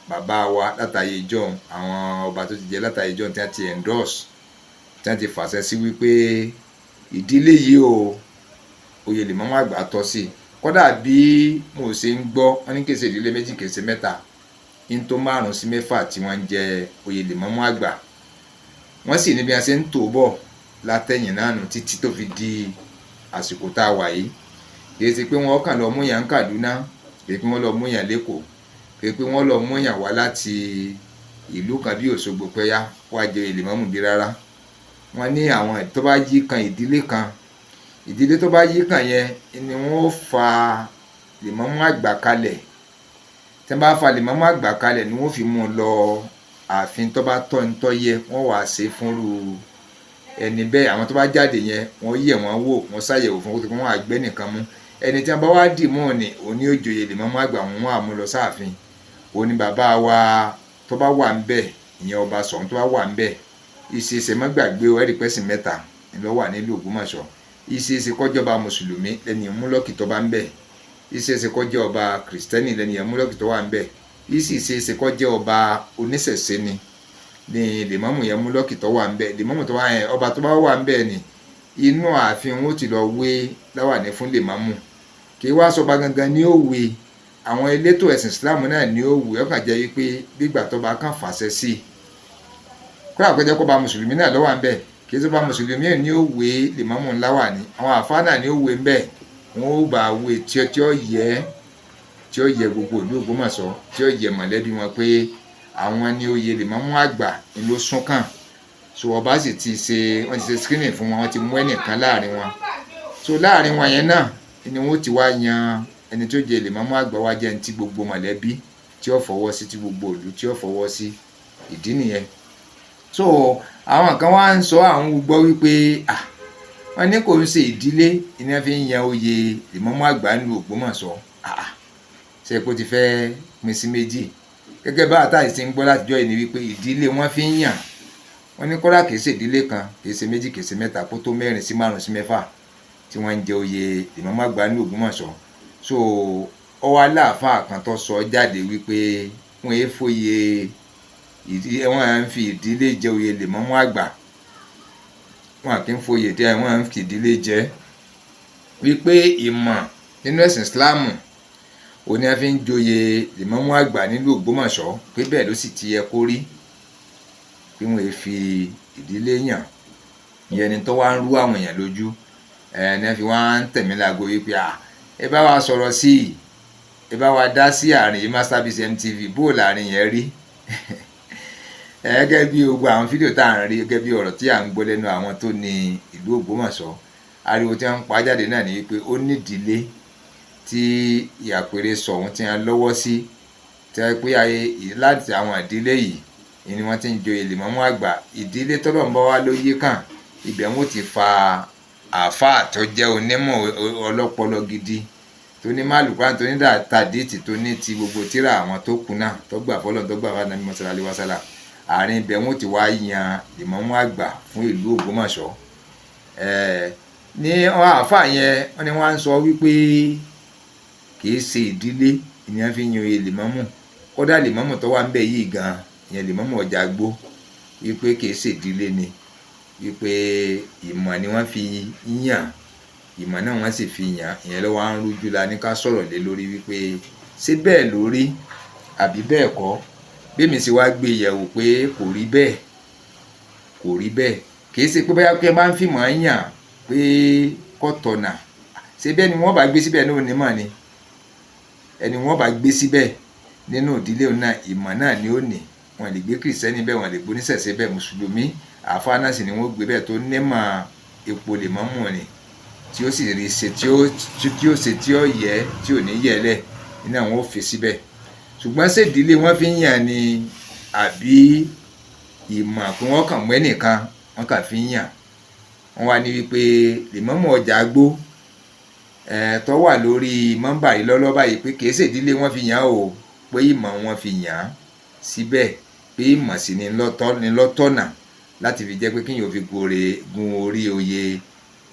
bàbá wa látàyè ìjọ́un, àwọn ọba tó ti jẹ látàyè ìjọ́un, tí wọ́n ti endorse, tí wọ́n ti fàṣẹ sí wípé ìdílé yìí o, oyè lèmọ́mù àgbà tọ́ sí. Kódà bí mo ṣe ń gbọ́, wọ́n ní kìí ṣe ìdílé méjì, kìí ṣe mẹ́ta, ní tó márùn sí mẹ́fà tí wọ́n ń jẹ oyè lèmọ́mù àgbà. Wọ́n sì ní bí wọ́n ṣe ń tò bọ̀ látẹ̀yìn náà nù títí tó fi di àsìkò tá a wà yìí. Kìí ṣe pé wọ́n kàn lọ mú yàn Kàdúná, kìí ṣe pé wọ́n lọ mú yàn l'Ékòó, kìí ṣe pé wọ́n lọ mú yàn wá láti ìlú kan bí Òṣogbo pẹ́yà wá jẹ oyè lèmọ́mù bí rárá. Wọ́n ní àwọn tó bá yí kan ìdílé kan, ìdílé tó bá yí kan yẹn ni wọ́n ó fa lèmọ́mù àgbà kalẹ̀. Tí wọ́n bá fa lèmọ́mù àgbà kalẹ̀ ni wọ́n fi mú un lọ ààfin tó bá tọ́ ní tọ́ yẹ, wọ́n wàá ṣe fúnrú ẹni bẹ́ẹ̀. Àwọn tó bá jáde yẹn, wọ́n yẹ̀ wọ́n wò, wọ́n ṣàyẹ̀wò fún kó tó wọ́n á gbé nìkan mú. Ẹni tí wọ́n bá wá dì mú ni òun ní ó joyè lèmọ́mù àgbà, wọn á mú lọ sáàfin. Òun ni bàbá wa tó bá wà ń bẹ̀, ìyẹn ọba Ṣọ̀ún tó bá wà ń bẹ̀. Ìṣeéṣe má gbàgbé o, ẹ̀rí pẹ́sìn mẹ́ta ló wà nílùú Ògbómọ̀ṣọ́. Ìṣeéṣe kọjọba mùsùlùmí lẹ́ni múlọ́kì tó bá ń bẹ̀, ìṣeéṣe kọjá ọba kìrìsìtẹ́nì lẹ́ni múlọ́kì tó wà ń bẹ̀, ìṣeéṣe kọjá ọba oníṣẹ̀ṣe ni ní lèmọ́mù yẹn múlọ́kì tó wà ń bẹ̀. Lèmọ́mù tó wà yẹn, ọba tó bá wà ń bẹ̀ ni inú ààfin wọn ó ti lọ wé láwàní fún lèmọ́mù. Kì í wá sọba gangan ní ó wé, àwọn elétò ẹ̀sìn Islam náà ní ó wé. Ọkàn jẹ́ wípé gbígbà tó bá kàn fàṣẹ sí i, kó àpẹjẹ kó ba mùsùlùmí náà ló wà ń bẹ̀, kì í sọba mùsùlùmí ní ó wé lèmọ́mù ńlá wà ní, àwọn àfáà náà ní ó wé ń bẹ̀. Wọn ó bá wé tí ó yẹ, tí ó yẹ gbogbo ìlú Ògbómọ̀ṣọ́, tí ó yẹ mọ̀lẹ́bí wọn pé àwọn ní oyè lèmọ́mù àgbà ni ló sún kàn. So ọba sì ti ṣe, wọ́n ti ṣe screening fún wọn, wọ́n ti mú ẹnìkan láàrin wọn. So láàrin wọn yẹn náà ni wọ́n ti wá yan ẹni tó jẹ lèmọ́mù àgbà, wá jẹ́ ẹni tí gbogbo mọ̀lẹ́bí tí ó fọwọ́ sí, tí gbogbo ìlú tí ó fọwọ́ sí. Ìdí nìyẹn. So àwọn kan wá ń sọ, àwọn gbọ́ wípé ah, wọ́n ní kò ń ṣe ìdílé ni wọ́n fi ń yan oyè lèmọ́mù àgbà nílùú Ògbómọ̀ṣọ́. Ah, ṣe kó ti fẹ́ pín sí méjì gẹ́gẹ́ bá àtàyè ti ń gbọ́ látijọ́ yìí ni wípé ìdílé wọn fi ń yàn. Wọ́n ní kódà kìí ṣe ìdílé kan, kìí ṣe méjì, kìí ṣe mẹ́ta, kó tó mẹ́rin sí márùn sí mẹ́fà tí wọ́n ń jẹ oyè lèmọ́mù àgbà ní Ògbómọ̀ṣọ́. So ọwọ́ aláàfáà kan tó sọ jáde wípé wọ́n yé fòye, wọ́n à ń fi ìdílé jẹ oyè lèmọ́mù àgbà, wọ́n kì í foyè jẹ, wọ́n à ń fi ìdílé jẹ, wípé ìmọ̀ nínú ẹ̀sìn Ìsìláàmù òun ni a fi ń joyè lèmọ́mù àgbà nílùú Ògbómọ̀ṣọ́, pé bẹ́ẹ̀ ló sì ti yẹ kó rí, pé wọ́n yé fi ìdílé yàn. Ìyẹn ni tó wá ń rú àwọn èèyàn lójú ẹ ní wọ́n fi wá ń tẹ̀mí láago wípé à, ẹ bá wa sọ̀rọ̀ sí i, ẹ bá wa dá sí àárín yìí. Masterpiece MTV, bó láàrin yẹn rí gẹ́gẹ́ bí gbogbo àwọn fídíò tá à ń rí, gẹ́gẹ́ bí ọ̀rọ̀ tí à ń gbọ́ lẹ́nu àwọn tó ní ìlú Ògbómọ̀ṣọ́, ariwo tí wọ́n ń pa jáde náà ni wípé ó nídìílé tí ìyàpèrè Ṣọ̀ún tí wọ́n lọ́wọ́ sí, tí wọ́n pé ayé láti àwọn ìdílé yìí ni wọ́n ti ń joyè lèmọ́mù àgbà. Ìdílé tọ́lọ́run bá wá ló yí kàn, ibẹ̀ wọ́n ti fa àáfàá tó jẹ́ onímọ̀ ọlọ́pọlọ gidi tó Tó ní málùkúránì, tó ní tàdíìtì, tó ní ti gbogbo tíra àwọn tó kù náà, tó gbà fọlọ́n, tó gbà fún Ànábì sallallahu alaihi wasallam. Àárín ibẹ̀ wọ́n ti wá yan lèmọ́mù àgbà fún ìlú Ògbómọ̀ṣọ́. Ní àáfàá yẹn, wọ́n ní wọ́n á ń sọ wípé kì í ṣe ìdílé ni wọ́n fi yan oyè lèmọ́mù. Kódà lèmọ́mù tó wà ń bẹ̀ yìí gan, ìyẹn lèmọ́mù Ọjàgbó, wípé kì í ṣe ìdílé ni, wípé ìmọ̀ ni wọ́n fi yàn, ìmọ̀ náà wọ́n sì fi yàn. Ìyẹn ló wá ń rújú la ní ká sọ̀rọ̀ lé lórí wípé ṣé bẹ́ẹ̀ ló rí àbí bẹ́ẹ̀ kọ́. Bí èmi sì wá gbé yẹ̀wò pé kò rí bẹ́ẹ̀, kò rí bẹ́ẹ̀. Kì í ṣe pé bóyá pé máa ń fìmọ̀ yàn pé kò tọ̀nà. Ṣé bẹ́ẹ̀ ni wọ́n bá gbé síbẹ̀ náà, onímọ̀ ni ẹni wọ́n bá gbé síbẹ̀ nínú ìdílé náà, ìmọ̀ náà ni ó ní. Wọ́n lè gbé Kìrìsìtẹ́nì bẹ́ẹ̀, wọ́n lè gbé oníṣẹ̀ṣe bẹ́ẹ̀. Mùsùlùmí àáfàá náà sì ni wọ́n gbé bẹ́ẹ̀ tó nímọ̀ epo lè mọ́mù ni, tí ó sì rí ṣe, tí ó ṣe, tí ó yẹ, tí ò ní yẹ lẹ̀ nínú àwọn ò fi síbẹ̀. Ṣùgbọ́n ṣé ìdílé wọn fi ń yàn ni àbí ìmọ̀ pé wọ́n kàn mú ẹnìkan, wọ́n kàn fi ń yàn? Wọ́n wá ní wípé lèmọ́mù Ọjàgbó tó wà lórí mọ́ńbà yìí lọ́lọ́ báyìí, pé kìí ṣèdílé wọ́n fi yàn o, pé ìmọ̀ wọn fi yàn án síbẹ̀, pé ìmọ̀ sì ni lọ́tọ̀nà láti fi jẹ́ pé kíyàn fi gun orí oyè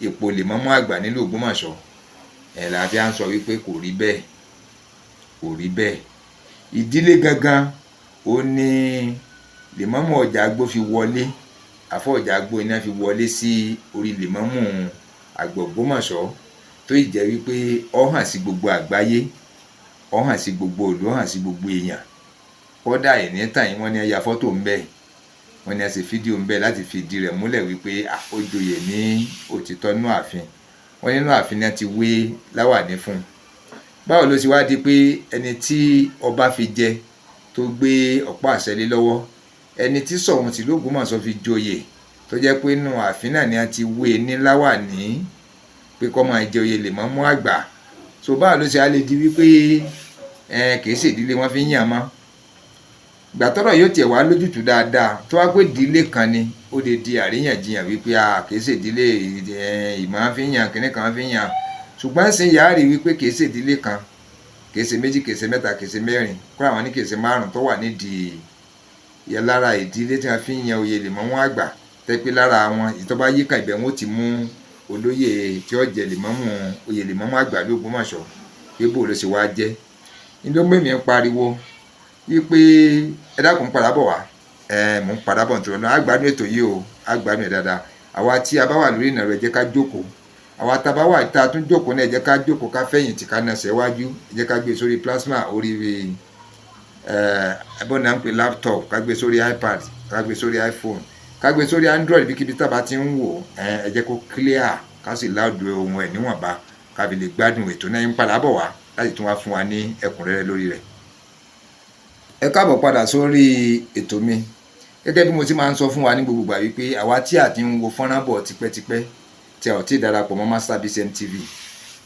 ipò lèmọ́mù àgbà nílùú Ògbómọ̀ṣọ́. Ẹ̀ la fi à ń sọ wípé kò rí bẹ́ẹ̀, kò rí bẹ́ẹ̀. Ìdílé gangan ó ní lèmọ́mù Ọjàgbó fi wọlé. Àfọ̀ Ọjàgbó iná fi wọlé sí orí lèmọ́mù àgbà Ògbómọ̀ṣọ́, tó ì jẹ́ wípé ó hàn sí gbogbo àgbáyé, ó hàn sí gbogbo ìlú, ó hàn sí gbogbo èèyàn. Kódà ìní tàn yín, wọ́n ní ẹ ya fọ́tò ń bẹ̀, wọ́n ní ẹ ṣe fídíò ń bẹ̀ láti fi ìdí rẹ̀ múlẹ̀ wípé ó joyè ní òtítọ́ nínú ààfin. Wọ́n nínú ààfin náà ti wé láwàní fún un. Báwo ló ṣe wá di pé ẹni tí ọba fi jẹ, tó gbé ọ̀pá àṣẹ lé lọ́wọ́, ẹni tí Ṣọ̀ún tìlú Ògbómọ̀ṣọ́ fi joyè, tó jẹ́ pé nínú ààfin náà ni a ti wé ní láwàní pé kó máa jẹ oyè lèmọ́mù àgbà? So báwo ló ṣe á lè di wípé kìí ṣèdílé wọn fi ń yàn mọ́? Ìgbà tọ́rọ̀ yóò tiẹ̀ wá lójútùú dáadáa, tó wá pé ìdílé kan ni, ó lè di àríyànjiyàn wípé a kìí ṣèdílé, ìmọ̀ fi ń yàn, kìnìún kan fi ń yàn. Ṣùgbọ́n ṣe yàrá rí wípé kìí ṣèdílé kan, kìí ṣe méjì, kìí ṣe mẹ́ta, kìí ṣe mẹ́rin, kó àwọn ní kìí ṣe márùn tó wà nídìí lára ìdílé tí wọ́n fi ń yan oyè lèmọ́mù àgbà, tẹ́ pé lára àwọn ìtọ́ bá yíká ibẹ̀ wọn ó ti mú olóyè tí ó jẹ lèmọ́mù, oyè lèmọ́mù àgbà l'Ógbómọ̀ṣọ́, pé bó ló ṣe wá jẹ́ ní ló mú èmi ń pariwo wípé ẹ dákun, padà bọ̀ wá. Ẹ mò ń padà bọ̀ nítorí náà. Àgbádùn ètò yìí o, àgbádùn ẹ̀ dáadáa. Àwa tí a bá wà lórí ìnàró, ẹ jẹ́ ká jókòó. Àwa tá a bá wà tá a tún jókòó náà, ẹ jẹ́ ká jókòó, ká fẹ̀yìntì, ká nasẹ̀ wájú. Ẹ jẹ́ ká gbé sórí plasma, orí ẹ bọ́n náà ń pè laptop, ká gbé sórí iPad, ká gbé sórí iPhone, ká gbé sórí Android, bíkíbi tá a bá ti ń wò. Ẹ jẹ́ kó clear, ká sì loud ohun ẹ̀ níwọ̀nba, ká fi lè gbádùn ètò náà. Ń padà bọ̀ wá láti tún wá fún wa ní ẹ̀kúnrẹ́rẹ́ lórí rẹ̀. Ẹ káàbọ̀ padà sórí ètò mi. Gẹ́gẹ́ bí mo ti máa ń sọ fún wa ní gbogbo ìgbà wípé àwa tí a ti ń wo fọ́nrán bọ̀ tipẹ́tipẹ́, tí a ò tí ì darapọ̀ mọ́ Master BCM TV,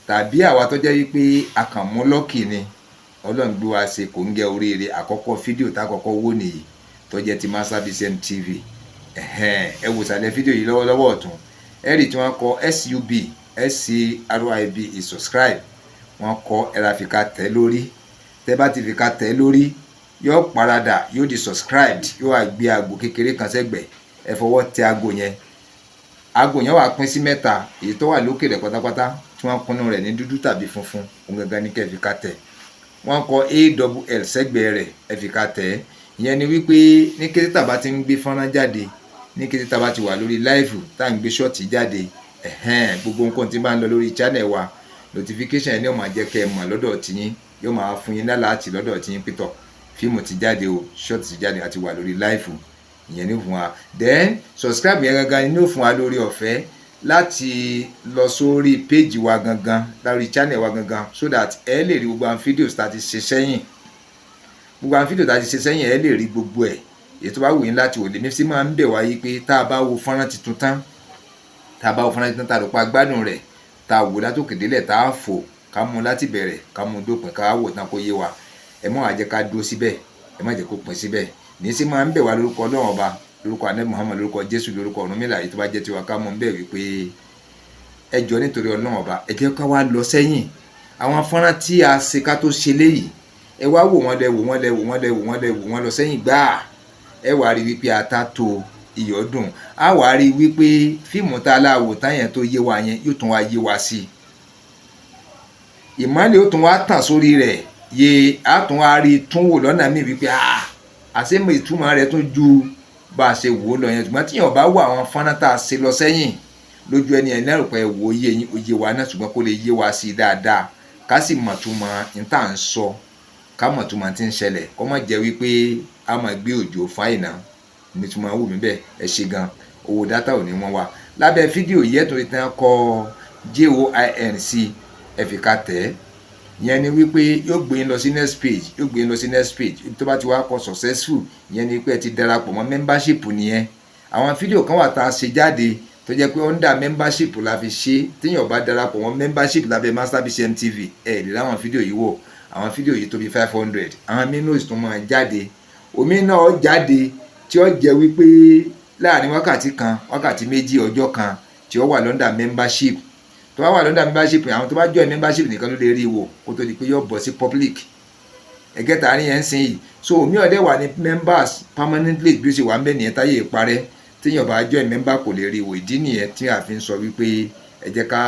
tàbí àwa tó jẹ́ wípé a kàn mú lucky ni, Ọlọ́run gbé wa ṣe kò ń gẹ́ oríire, àkọ́kọ́ fídíò tá àkọ́kọ́ wò nìyí tó jẹ́ ti Master BCM TV. Ẹ wò sàlẹ̀ fídíò yìí lọ́wọ́lọ́wọ́ ọ̀tún, ẹ rí tí wọ́n kọ SUB SCRIB is subscribe. Wọ́n kọ ẹ̀rọ àfikà tẹ̀ lórí. Tẹ́ bá ti fìkà tẹ̀ lórí, yóò paradà, yóò di subscribed, yóò wá gbé aago kékeré kan sẹ́gbẹ̀ẹ́. Ẹ fọwọ́ tẹ aago yẹn. Aago yẹn wà pín sí mẹ́ta. Èyí tó wà lókè rẹ̀ pátápátá tí wọ́n kúnnú rẹ̀ ní dúdú tàbí funfun, òun gangan ní kẹ́ fi ká tẹ̀. Wọ́n kọ AWL sẹ́gbẹ̀ẹ́ rẹ̀, ẹ fi ká tẹ̀. Ìyẹn ni wípé ní kété tàbá ti ń gbé fọ́nrán jáde, ní kété tàbá ti wà lórí live, tá à ń gbé short jáde, ẹ̀hẹ́n, gbogbo nǹkan tí bá ń lọ lórí channel wa, notification yẹn ni ó máa jẹ́ kẹ́ ẹ mọ̀ lọ́dọ̀ tiyín. Yóò máa fún yín lálàátì lọ́dọ̀ tiyín pítọ̀ fíìmù ti jáde o, short ti jáde, àti wà lórí live. Ìyẹn ní fún wa. Then subscribe yẹn gangan ní ó fún wa lórí ọ̀fẹ́ láti lọ sórí page wa gangan, lórí channel wa gangan, so that ẹ lè rí gbogbo àwọn videos tá a ti ṣe sẹ́yìn. Gbogbo àwọn fídíò tá a ti ṣe sẹ́yìn, ẹ lè rí gbogbo ẹ̀, èyí tó bá wù yín láti wò. Lèmi sì máa ń bẹ̀ wá yí pé tá a bá wo fọ́nrán tuntun tán, tá a bá wo fọ́nrán tuntun, tá a rò pa gbádùn rẹ̀, tá a wò látòkè délẹ̀, tá a fò, ká mú láti bẹ̀rẹ̀, ká mú dópin, ká wò tán kó yé wa, ẹ má wá jẹ́ ká dúró síbẹ̀, ẹ má jẹ́ kó pin síbẹ̀. Ní sí máa ń bẹ̀ wá lórúkọ Ọlọ́run Ọba, lórúkọ Ànábì Muhammad, lórúkọ Jésù, lórúkọ Ọ̀rúnmìlà, yìí tó bá jẹ́ tiwa, ká mú bẹ́ẹ̀ wípé ẹ jọ, nítorí Ọlọ́run Ọba, ẹ jẹ́ ká wá lọ sẹ́yìn. Àwọn fọ́nrán tí a ṣe ká tó ṣe léyìí, ẹ wá wò wọ́n lẹ, wò wọ́n lẹ, wò wọ́n lẹ, wò wọ́n lẹ, wò wọ́n lọ sẹ́yìn gbáà. Ẹ wàá rí wípé ata tó iyọ̀ dùn. Á wàá rí wípé fíìmù tá a láwò tán yẹn tó yé wa yẹn yóò tún wá yé wa sí i. Ìmọ́lẹ̀ ó tún wá tàn sórí rẹ̀ yé, á tún wá rí tún wò lọ́nà míì wípé àṣé ìtumọ̀ rẹ̀ tún ju bá a ṣe wò ó lọ yẹn. Ṣùgbọ́n tíyàn bá wò àwọn fọ́nrán tá a ṣe lọ sẹ́yìn lójú ẹni ẹ̀ lẹ́rù pé wò ó yé yín, ó yé wa náà, ṣùgbọ́n kó lè yé wa sí i dáadáa, ká sì mọ̀ túmọ̀ n tá à ń sọ, ká mọ̀ túmọ̀ tí ń ṣẹlẹ̀, kó má jẹ́ wípé a máa gbé òjò fáìnà ní túmọ̀ wù mí bẹ́ẹ̀. Ẹ ṣe gan. Owó data ò ní wọ́n wa. Lábẹ́ fídíò yìí, ẹ̀ tó ti tán kọ JOIN sí, ẹ fi ká tẹ̀ ẹ́. Ìyẹn ni wípé yóò gbé yín lọ sí next page, yóò gbé yín lọ sí next page. Tó bá ti wá kọ successful, ìyẹn ni pé ẹ ti darapọ̀ mọ́ membership nìyẹn. Àwọn fídíò kan wà tá a ṣe jáde tó jẹ́ pé under membership la fi ṣe. Téèyàn bá darapọ̀ mọ́ membership lábẹ́ Master BCM TV, ẹ lè láwọn fídíò yìí wò. Àwọn fídíò yìí tó bí 500. Àwọn mínúùsì tó máa jáde, omi náà jáde tí ó jẹ́ wípé láàrin wákàtí kan, wákàtí 2, ọjọ́ kan, tí ó wà under membership. Tó bá wà under membership, àwọn tó bá join membership nìkan ló lè rí wò kó tó di pé yóò bọ́ sí public. Ẹ̀gẹ́ta àárín yẹn ń sìn yìí. So omi ọ̀dẹ̀ wà ní members permanently. Bí ó ṣe wà ń bẹ̀ nìyẹn táyé ìparẹ́. Téèyàn bá join member, kò lè rí wò. Ìdí nìyẹn tí a fi ń sọ wípé ẹ jẹ́ ká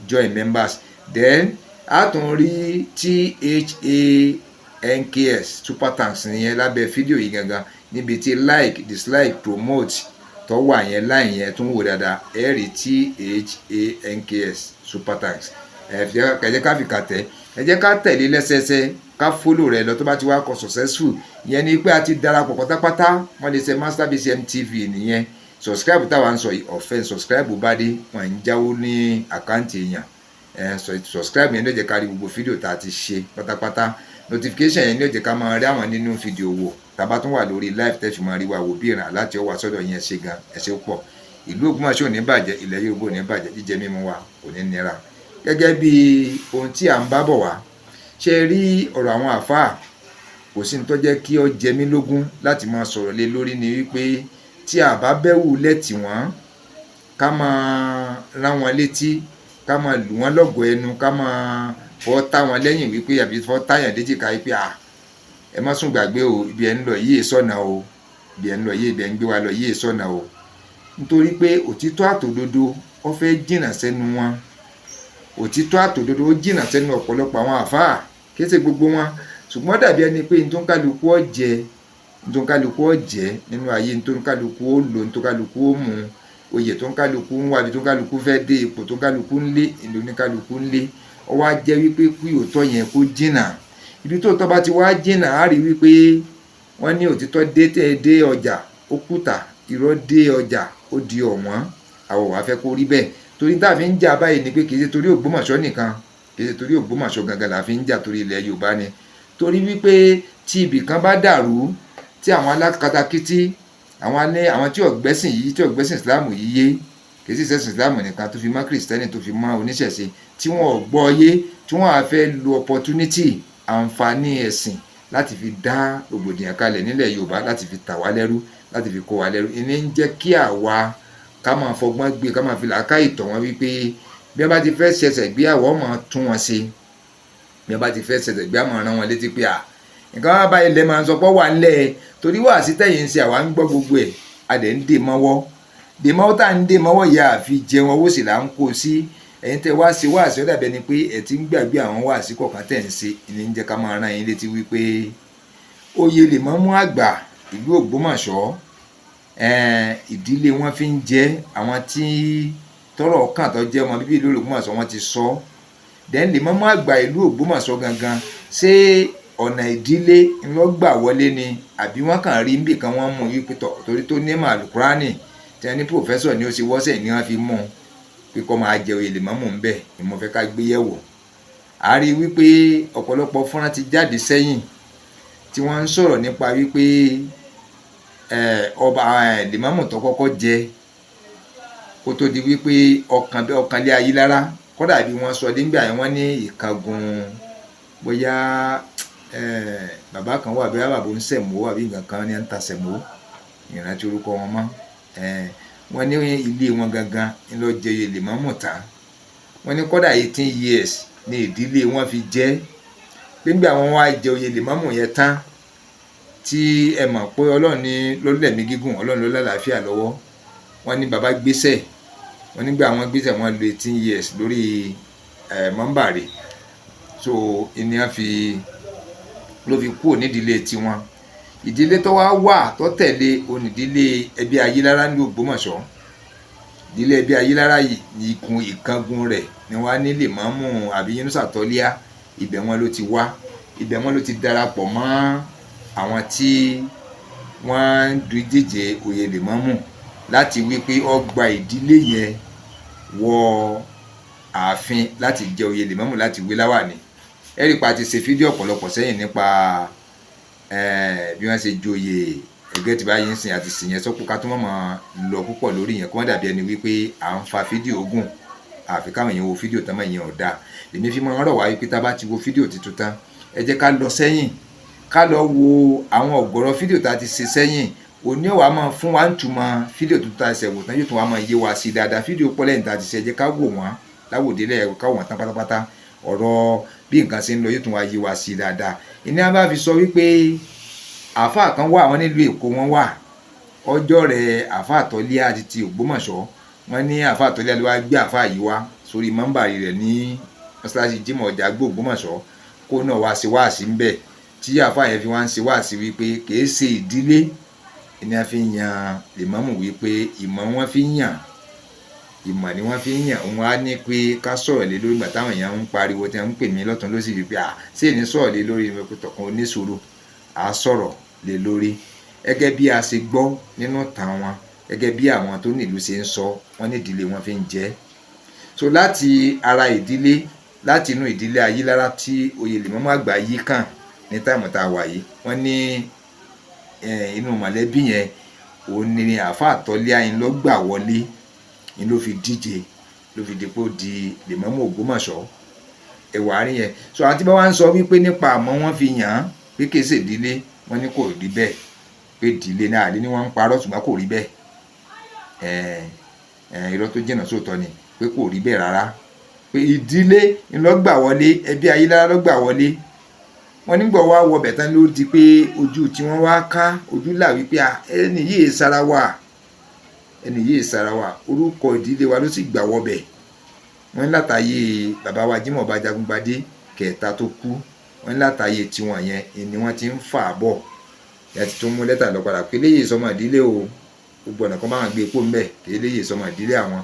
join members. Then a tún rí THANKS, super thanks nìyẹn, lábẹ́ fídíò yìí gangan, níbi tí like, dislike, promote tó wà yẹn láì yẹn. Tún wò dáadáa, ẹ rí THANKS, super thanks. Ẹ jẹ́ ká fi kà tẹ́, ẹ jẹ́ ká tẹ̀lé lẹ́sẹẹsẹ, ká follow rẹ̀ lọ. Tó bá ti wá kọ successful, ìyẹn ni pé a ti darapọ̀ pátápátá. Wọ́n lè ṣe Master BCM TV nìyẹn. Subscribe táwa ń sọ yìí, ọ̀fẹ́ subscribe bá dé, wọ́n ń jáwó ní account èèyàn. Ẹ subscribe yẹn ló jẹ́ ká rí gbogbo fídíò tá a ti ṣe pátápátá. Notification yẹn ló jẹ́ ká máa rí àwọn nínú fídíò wò. Tá a bá tún wà lórí live, tẹ́ fi máa rí wa wò bí ìràn láti ọwọ́ àsọdọ̀ yẹn. Ṣe gan, ẹ ṣe pọ̀. Ìlú Ògbómọ̀ṣọ́ ò ní bàjẹ́, ilẹ̀ Yorùbá ò ní bàjẹ́, jíjẹ mímu wa kò ní nira. Gẹ́gẹ́ bí ohun tí à ń bá bọ̀ wá, ṣe rí ọ̀rọ̀ àwọn àfáà, kò sí ní tó jẹ́ kí ó jẹ mí lógún láti máa sọ̀rọ̀ lé lórí ni wípé tí a bá bẹ́wù lẹ́tì wọ́n, ká máa rán wọn létí, ká máa lù wọ́n lọ́gọ̀ọ́ ẹnu, ká máa fọ́ tá wọn lẹ́yìn wípé, àbí fọ́ táyàn léjìká wípé à, ẹ má sùn gbàgbé o, ibi ẹ̀ ń lọ yìí sọ̀nà o, ibi ẹ̀ ń lọ yìí, ibi ẹ̀ ń gbé wa lọ yìí sọ̀nà o. Nítorí pé òtítọ́ àtòdodo ó fẹ́ jìnnà sẹ́nu wọn. Òtítọ́ àtòdodo ó jìnnà sẹ́nu ọ̀pọ̀lọpọ̀ àwọn àfáà, kì í ṣe gbogbo wọn, ṣùgbọ́n dàbí ẹni pé ntòǹkàlùkù ọ̀jẹ̀, ntòǹkàlùkù ọ̀jẹ̀ nínú ayé, ntòǹkàlùkù ó lò, ntòǹkàlùkù ó mú oyè, tó ń kálukú ń wá ibi tó ń kálukú fẹ́ dé, ipò tó ń kálukú ń lé, ìlú oníkálukú ń lé. Ó wá jẹ́ wípé kí òótọ́ yẹn kó jìnnà. Ibi tó òótọ́ bá ti wá jìnnà, á rí wípé wọ́n ní òtítọ́ dé tẹ́ dé ọjà ó kùtà, irọ́ dé ọjà ó di ọ̀wọ́n. Àwọn wàá fẹ́ kó rí bẹ́ẹ̀, torí tá a fi ń jà báyìí ni pé kì í ṣe torí Ògbómọ̀ṣọ́ nìkan, kì í ṣe torí Ògbómọ̀ṣọ́ gangan là fi ń jà, torí ilẹ̀ Yorùbá ni. Torí wípé tí ibì kan bá dàrú, tí àwọn alákatakítí, àwọn alẹ́, àwọn tí ọ̀gbẹ́sìn yìí, tí ọ̀gbẹ́sìn Islam yìí yé, kì í sì ṣẹ̀sìn Islam nìkan, tó fi mọ́ Kìrìsìtẹ́nì, tó fi mọ́ oníṣẹ̀ṣe, tí wọ́n ò gbọ́ yé, tí wọ́n á fẹ́ lo opportunity, àǹfààní ẹ̀sìn, láti fi dá rògbòdìyàn kalẹ̀ nílẹ̀ Yorùbá, láti fi tà wá lẹ́rú, láti fi kó wa lẹ́rú, ìní ń jẹ́ kí àwa ká máa fọgbọ́n gbé, ká máa fi làákàyè tọ̀ wọ́n wípé bí wọ́n bá ti fẹ́ ṣẹ̀ṣẹ̀ gbé, àwọ̀ máa tún wọn ṣe. Bí wọ́n bá ti fẹ́ ṣẹ̀ṣẹ̀ gbé, àmọ́ rán wọn létí pé à, nǹkan wá báyìí lẹ́ máa ń sọ pé wà ńlẹ̀. Torí wà sí tẹ̀yìn ń ṣe, àwa ń gbọ́ gbogbo ẹ̀, a dẹ̀ ń dè mọ́wọ́, dè mọ́wọ́. Tá à ń dè mọ́wọ́ yìí, àfi jẹun, owó sì là ń kó sí. Ẹ̀yin tẹ́ wá sí wáàsí, ó dàbí ẹni pé ẹ̀ ti ń gbàgbé àwọn wáàsí kọ̀ọ̀kan tẹ̀ ń ṣe. Ìní ń jẹ́ ká máa rán yín létí wípé oyè lèmọ́mú àgbà ìlú Ògbómọ̀ṣọ́, ìdílé wọn fi ń jẹ́. Àwọn tí tọ́rọ̀ kàn tó jẹ́ ọmọ bíbí ìlú Ògbómọ̀ṣọ́, wọ́n ti sọ. Then lèmọ́mú àgbà ìlú Ògbómọ̀ṣọ́ gangan, ṣé ọ̀nà ìdílé ńlọ́gbà wọlé ni, àbí wọ́n kàn rí níbì kan wọ́n mú wípé tọ̀, torí tó ní màlúkúránì tí wọ́n ní professor ni ó ṣe wọ́sẹ̀ ni wọ́n fi mú un pé kó máa jẹ oyè lèmọ́mù ń bẹ̀ ni mo fẹ́ ká gbé yẹ̀wò. A rí i wípé ọ̀pọ̀lọpọ̀ fọ́nrán ti jáde sẹ́yìn tí wọ́n ń sọ̀rọ̀ nípa wípé ọba lèmọ́mù tó kọ́kọ́ jẹ kó tó di wípé ọkàn ọkàn lé ayé lára, kódà bí wọ́n sọ nígbà yẹn, wọ́n ní ìkángun, bóyá bàbá kan wà, bóyá bàbá ń sẹ̀mó àbí nǹkan kan ní ń ta sẹ̀mó, ìrántí orúkọ wọn mọ́. Wọ́n ní ilé wọn gangan ń lọ jẹ lèmọ́mù tán. Wọ́n ní kódà 18 years. Ní ìdílé wọn fi jẹ́ pé nígbà wọn wá jẹ oyè lèmọ́mù yẹn tán, tí ẹ mọ̀ pé Ọlọ́run ní ló lẹ̀mí gígùn, Ọlọ́run ló lálàáfíà lọ́wọ́. Wọ́n ní bàbá gbéṣẹ́ wọ́n. Nígbà wọ́n gbéṣẹ́, wọ́n lo 18 years lórí ẹ̀ mọ́ńbàrè. So ìníyàn fi ló fi kúrò nídìílé tiwọn. Ìdílé tó wá wà tó tẹ̀lé onídìílé ẹbí Ayélára ní Ògbómọ̀ṣọ́. Ìdílé ẹbí Ayélára yìí, ikùn ìkángun rẹ̀ ni wọ́n á ní lèmọ́mù àbí Yunusa Tọ́líà. Ibẹ̀ wọn ló ti wá, ibẹ̀ wọn ló ti darapọ̀ mọ́ àwọn tí wọ́n ń díje oyè lèmọ́mù láti wí pé ó gba ìdílé yẹn wọ ààfin láti jẹ oyè lèmọ́mù, láti wé láwàní. Ẹ̀rí pa ti ṣe fídíò ọ̀pọ̀lọpọ̀ sẹ́yìn nípa bí wọ́n ṣe joyè ẹgbẹ́ tí báyìí ń sìn àti sìn yẹn sọ́kù, ká tó mọ̀ mọ́ lọ púpọ̀ lórí yẹn, kó má dàbí ẹni wípé à ń fa fídíò gùn, àfi káwọn èèyàn wo fídíò tán mọ́. Ìyẹn ò dáa. Èmi fi máa ń rọ̀ wá wípé tá a bá ti wo fídíò tuntun tán, ẹ jẹ́ ká lọ sẹ́yìn, ká lọ wo àwọn ọ̀gọ̀rọ̀ fídíò tá a ti ṣe sẹ́yìn. Òní ọ̀wá máa fún wa ń túmọ̀ fídíò tuntun tá a ṣẹ̀ wò tán, yóò tún wá máa yé wa sí dáadáa. Fídíò pọ̀ lẹ́yìn tá a ti ṣe, ẹ jẹ́ ká wò wọ́n láwòdélẹ̀, ká wò wọ́n tán pátápátá. Ọ̀rọ̀ bí nǹkan ṣe ń lọ yóò tún wá yé wa sí dáadáa. Ìní a bá fi sọ wípé àáfàá kan wà, wọ́n nílùú Èkó wọ́n wà, ọjọ́ rẹ̀ àáfàá Tọ́líà àti ti Ògbómọ̀ṣọ́. Wọ́n ní àáfàá Tọ́líà ló wá gbé àáfàá yìí wá sórí mọ́ńbàrí rẹ̀ ní mọ́ṣáláṣí Jímọ̀ ọjà gbó Ògbómọ̀ṣọ́, kó náà wá ṣe wáàsí ńbẹ̀, tí àáfàá yẹn fi wá ń ṣe wáàsí wípé kìí ṣe ìdílé ni a fi ń yan lèmọ́mù, wípé ìmọ̀ wọn fi ń yàn, ìmọ̀ ni wọ́n fi ń yàn. Òun á ní pé ká sọ̀rọ̀ lé lórí ìgbà táwọn èèyàn ń pariwo, tí wọ́n ń pè mí lọ́tún lósì wípé à ṣé èní sọ̀rọ̀ lé lórí tọkàn oníṣòro, à sọ̀rọ̀ lé lórí gẹ́gẹ́ bí a ṣe gbọ́ nínú ìtàn wọn, gẹ́gẹ́ bí àwọn tó nílùú ṣe ń sọ. Wọ́n ní ìdílé wọn fi ń jẹ́. So láti ara ìdílé, láti inú ìdílé Ayílára tí oyè lèmọ́mù àgbà yìí kàn ní time tá a wà yìí, wọ́n ní inú mọ̀lẹ́bí yẹn, òun ni àáfàá Tọ́líà yín ló gbà wọlé ni ló fi díje, ló fi dípò di lèmọ́mù Ògbómọ̀ṣọ́. Ẹ̀wà àárín yẹn. So àwọn tí bá wá ń sọ wípé nípa àmọ́ wọ́n fi yàn án pé kìí ṣe ìdílé, wọ́n ní kò rí bẹ́ẹ̀, pé ìdílé náà àlè ni wọ́n ń parọ́, ṣùgbọ́n kò rí bẹ́ẹ̀. Irọ́ tó jìnnà sóòótọ́ ni, pé kò rí bẹ́ẹ̀ rárá, pé ìdílé ńlọgbà wọlé, ẹbí Ayélára ló gbà wọlé. Wọ́n nígbà wá wọbẹ̀ tán ló di pé ojú tí wọ́n wá ká ojú là wípé ẹni yìí sara wà, ẹni yìí sara wà, orúkọ ìdílé wa ló sì gbà wọbẹ̀. Wọ́n ní látàyè bàbá wa Jímọ̀ Ọba Jagungbadé kẹta tó kú, wọ́n ní látàyè tiwọn yẹn ni wọ́n ti ń fà á bọ̀. Ẹ ti tún mú lẹ́tà lọ padà pé léyìí sọmọ ìdílé o, gbogbo ọ̀nà kan máa gbé epo ńbẹ̀ kí léyìí sọmọ ìdílé àwọn.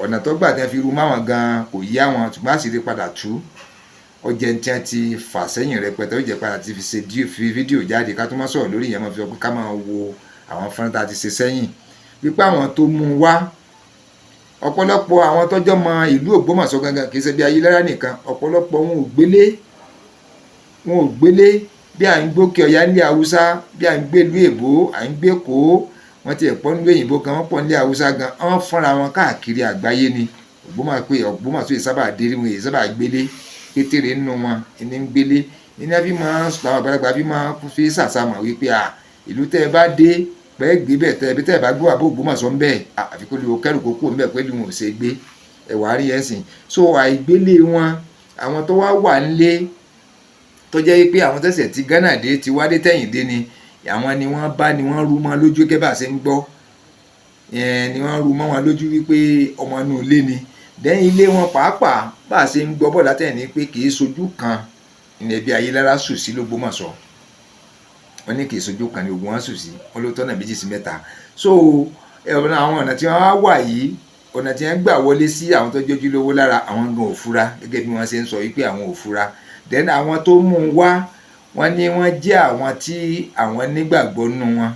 Ọ̀nà tó gbà tí wọ́n fi ru máwọn gan kò yí àwọn, ṣùgbọ́n àṣírí padà tú. Ọjẹ́ tí wọ́n ti fà sẹ́yìn rẹpẹtẹ, ó jẹ́ padà ti fi ṣe fi fídíò jáde. Ká tó má sọ̀rọ̀ lórí ìyẹn, máa fi sọ pé ká máa wo àwọn fọ́nrán tá a ti ṣe sẹ́yìn, wípé àwọn tó mú un wá, ọ̀pọ̀lọpọ̀ àwọn tọ́jọ́ mọ ìlú Ògbómọ̀ṣọ́ gangan, kì í ṣe bí Ayélára nìkan, ọ̀pọ̀lọpọ̀ wọn ò gbélé, wọn ò gbélé. Bí à ń gbókè ọ̀yá nílẹ̀ Haúsá, bí à ń gbé ìlú èbó, à ń gbé kó wọ́n ti ẹ̀pọ̀ nílùú òyìnbó gan, wọ́n pọ̀ nílẹ̀ Haúsá gan, wọ́n fọ́nra wọn káàkiri àgbáyé ni. Ògbómọ̀ pé Ògbómọ̀ṣọ́ yìí sábà dé, wọn yìí sábà gbélé. Pétéré nínú wọn ní ń gbélé ní fi máa àwọn àgbàlagbà fi máa fi sàṣàmọ̀ wípé à ìlú tẹ́ ẹ bá dé pẹ́ gbé bẹ́ẹ̀, tẹ́ ẹ bá gbọ́ àbó Ògbómọ̀ṣọ́ ń bẹ́ẹ̀, àfi kó lè kẹ́rù kó kúrò ń bẹ́ẹ̀ pẹ̀lú wọn ò ṣe gbé ẹ̀wà rí ẹ̀ sìn. So àìgbélé wọn, àwọn tó wá wà nílé, tó jẹ́ pé àwọn tẹ̀sẹ̀ ti Ghana dé, ti wádé tẹ̀yìn dé ni, àwọn ni wọ́n bá ni wọ́n rú mọ́ lójú gẹ́gẹ́ bá a ṣe ń gbọ́ ni wọ́n rú mọ́ wọn lójú wípé ọmọ inú ilé ni. Dẹ́yìn ilé wọn pàápàá, bá a ṣe ń gbọ́ bọ̀ látẹ̀yìn ni pé kì í sojú kan ní ẹbí Ayélára sùn sí l'Ógbómọ̀ṣọ́. Wọ́n ní kì í sojú kan ní ogun wọn sùn sí, wọ́n ló tọ́nà méjì sí mẹ́ta. So ọ̀nà àwọn ọ̀nà tí wọ́n wá wà yìí, ọ̀nà tí wọ́n gbà wọlé sí àwọn tó jójú lówó lára, àwọn gan ò fura, gẹ́gẹ́ bí wọ́n ṣe ń sọ wípé àwọn ò fura. Then àwọn tó mú un wá, wọ́n ní wọ́n jẹ́ àwọn tí àwọn nígbàgbọ́ nínú wọn,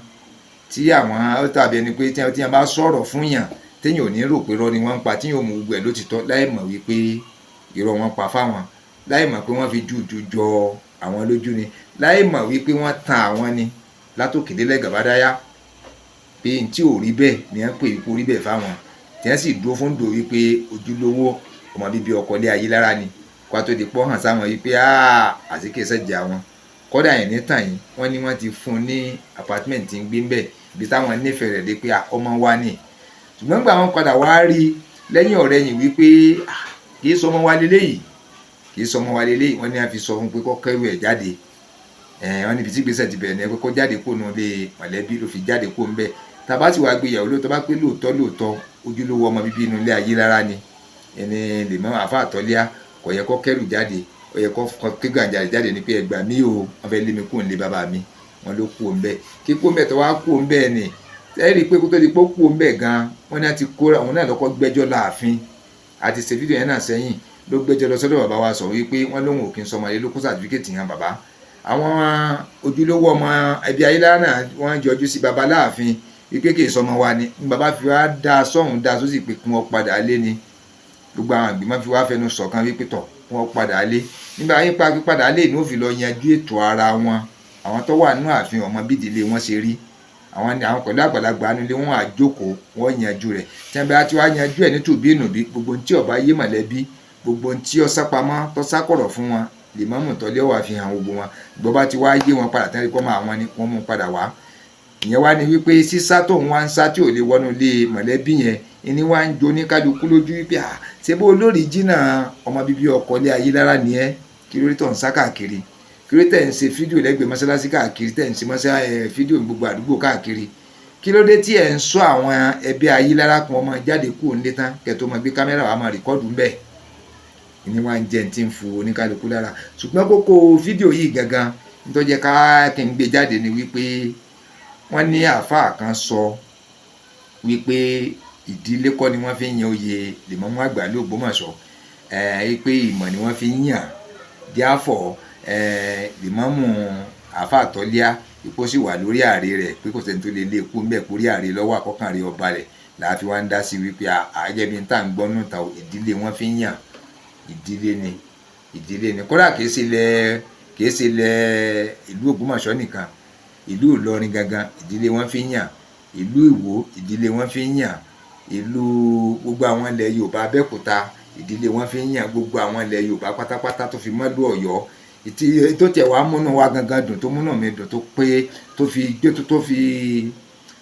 tí àwọn ó tàbí ẹni pé tí wọ́n bá sọ̀rọ̀ fún yàn, téèyàn ò ní rò pé irọ́ ni wọ́n ń pa, tí yóò mú gbogbo ẹ̀ lótìtọ́, láì mọ̀ wípé irọ́ wọn pa fáwọn, láì mọ̀ pé wọ́n fi jújù jọ àwọn lójú ni, láì mọ̀ wípé wọ́n tan àwọn ni látòkè délẹ̀ gàbádáyà, pé n tí ò rí bẹ́ẹ̀ ni wọ́n pè kó rí bẹ́ẹ̀ fáwọn, tí wọ́n sì dúró fún dò wípé ojúlówó ọmọ bíbí ọkọ lé Ayélára ni, kó tó di pọ́ hàn sáwọn wípé àti kìí ṣẹ̀jẹ̀ àwọn. Kọ́dà yẹn ní tàn yín, wọ́n ní wọ́n ti fún un ní apartment tí ń gbé ń bẹ̀, ibi táwọn nífẹ̀ẹ́ rẹ̀ dé, pé ọmọ wa ni. Ṣùgbọ́n gbà wọ́n padà wá rí lẹ́yìn ọ̀rẹ́ yìí wípé kì í sọmọ wa leléyìí. Kì í sọmọ wa lélẹ́yìí. Wọ́n ní a fi sọ fún pé kó kẹ́rù ẹ̀ jáde. Wọ́n níbi tí gbèsè ti bẹ̀rẹ̀ ní pé kó jáde kó nu ilé mọ̀lẹ́bí ló fi jáde kó ń bẹ̀. Tàbá sì wá gbé ìyàwó lóòótọ́, bá pé lóòótọ́ lóòótọ́ ojúlówó ọmọ bíbí inú ilé Ayílára ni ẹni lèmọ́ àfa àtọ́líà, kò yẹ kó kẹ́rù jáde. Ó yẹ kó ké gbàjarè jáde ní pé ẹgbàá mi o, wọ́n fẹ́ lé mi kúrò nílé bàbá mi. Wọ́n ló kú òun bẹ́ẹ̀. Kíkú òun bẹ́ẹ̀ tó wá kú òun bẹ́ẹ̀ ni ẹ rí i pé kó tó di pé ó kú òun bẹ́ẹ̀ gan, wọ́n ní àti kó àwọn náà lọ́kọ́ gbẹ́jọ́ láàfin. Àti ṣe fídíò yẹn náà sẹ́yìn, ló gbẹ́jọ́ lọ sọ́dọ̀ bàbá wa sọ wípé wọ́n lóun ò kí ń sọmọ ilé, ló kó certificate hàn bàbá. Àwọn ojúlówó ọmọ ẹbí Ayílára náà wọ́n yọjú sí bàbá láàfin wípé kì í sọmọ wa ni. Bàbá fi wá dá sọ́hún dá sósì pé kí wọ́n padà lé ni. Gbogbo àwọn ìgbìmọ̀ fi wá fẹnu ṣọ̀kan wípé tọ̀, kí wọ́n padà lé. Nígbà yín pa pípadà lé ní ó fi lọ yanjú ètò ara wọn. Àwọn tó wà nínú ààfin ọmọ bídìílé wọn ṣe rí àwọn ni àwọn pẹ̀lú àgbàlagbà nílé wọn á jókòó, wọn yanjú rẹ̀. Tí wọ́n bá ti wá yanjú ẹ̀ nítòbí ìnùbí, gbogbo ohun tí ó bá yé mọ̀lẹ́bí, gbogbo ohun tí ó sápamọ́ tó sákọ̀rọ̀ fún wọn, lèmọ́mù tọ́lé wà fi hàn gbogbo wọn. Gbọ́ bá ti wá yé wọn padà tán, kọ́ máa wọn ni wọ́n mú padà wá. Ìyẹn wá ní wípé sísá tóun wá ń sá tí ò lè wọnú ilé mọ̀lẹ́bí yẹn ìní wá ń jo ní kálukú lójú wípé à ṣé bó lórí jìnnà ọmọ bíbí ọkọ ilé Ayílára ni ẹ́, kí lórí tó ń sá káàkiri? Kí ló tẹ̀ ń ṣe fídíò lẹ́gbẹ̀ẹ́ mọ́ṣáláṣí káàkiri, tẹ̀ ń ṣe fídíò gbogbo àdúgbò káàkiri? Kí ló dé tí ẹ̀ ń sọ àwọn ẹbí Ayílára kan ọmọ jáde kúrò nílé tán kẹ́ tó máa gbé kámẹ́rà wàá máa record ńbẹ̀? Ní wá ń jẹ́ ti ń fu oníkálukú lára. Ṣùgbọ́n kókó fídíò yìí gangan nítorí jẹ́ ká kí n gbé jáde ni wípé wọ́n ní àáfàá kan sọ wípé ìdílé kọ́ ni wọ́n fi ń yan oyè lèmọ́mú àgbà ní Ògbómọ̀ṣọ́, wípé ìmọ̀ ni wọ́n fi ń yàn. Díàfọ̀ lèmọ́mù àáfàá tọ́líà ipò sì wà lórí ààrẹ rẹ̀, pé kò sẹ́ni tó lè lé ikú ńbẹ̀ kórí ààrẹ lọ́wọ́ àkọ́kàn rẹ̀ ọba rẹ̀ làá fi wá ń dá sí wípé àjẹbí tá à ń gbọ́ nù ta, ìdílé wọn fi ń yàn, ìdílé ni, ìdílé ni. Kódà kìí ṣe ilẹ̀ ìlú Ògbómọ̀ṣọ́ nìkan, ìlú Ìlọrin gangan ìdílé wọn fi ń yàn, ìlú Ìwó ìdílé wọn fi ń yàn, ìlú gbogbo àwọn ilẹ̀ Yorùbá, Abẹ́òkúta ìdílé wọn fi ń yàn, gbogbo àwọn ilẹ̀ Yorùbá pátápátá tó fi mọ́ ìlú Ọ̀yọ́. Ìtí tó tiẹ̀ wá múnú wa gangan dùn, tó múnú mi dùn, tó pé tó fi gbé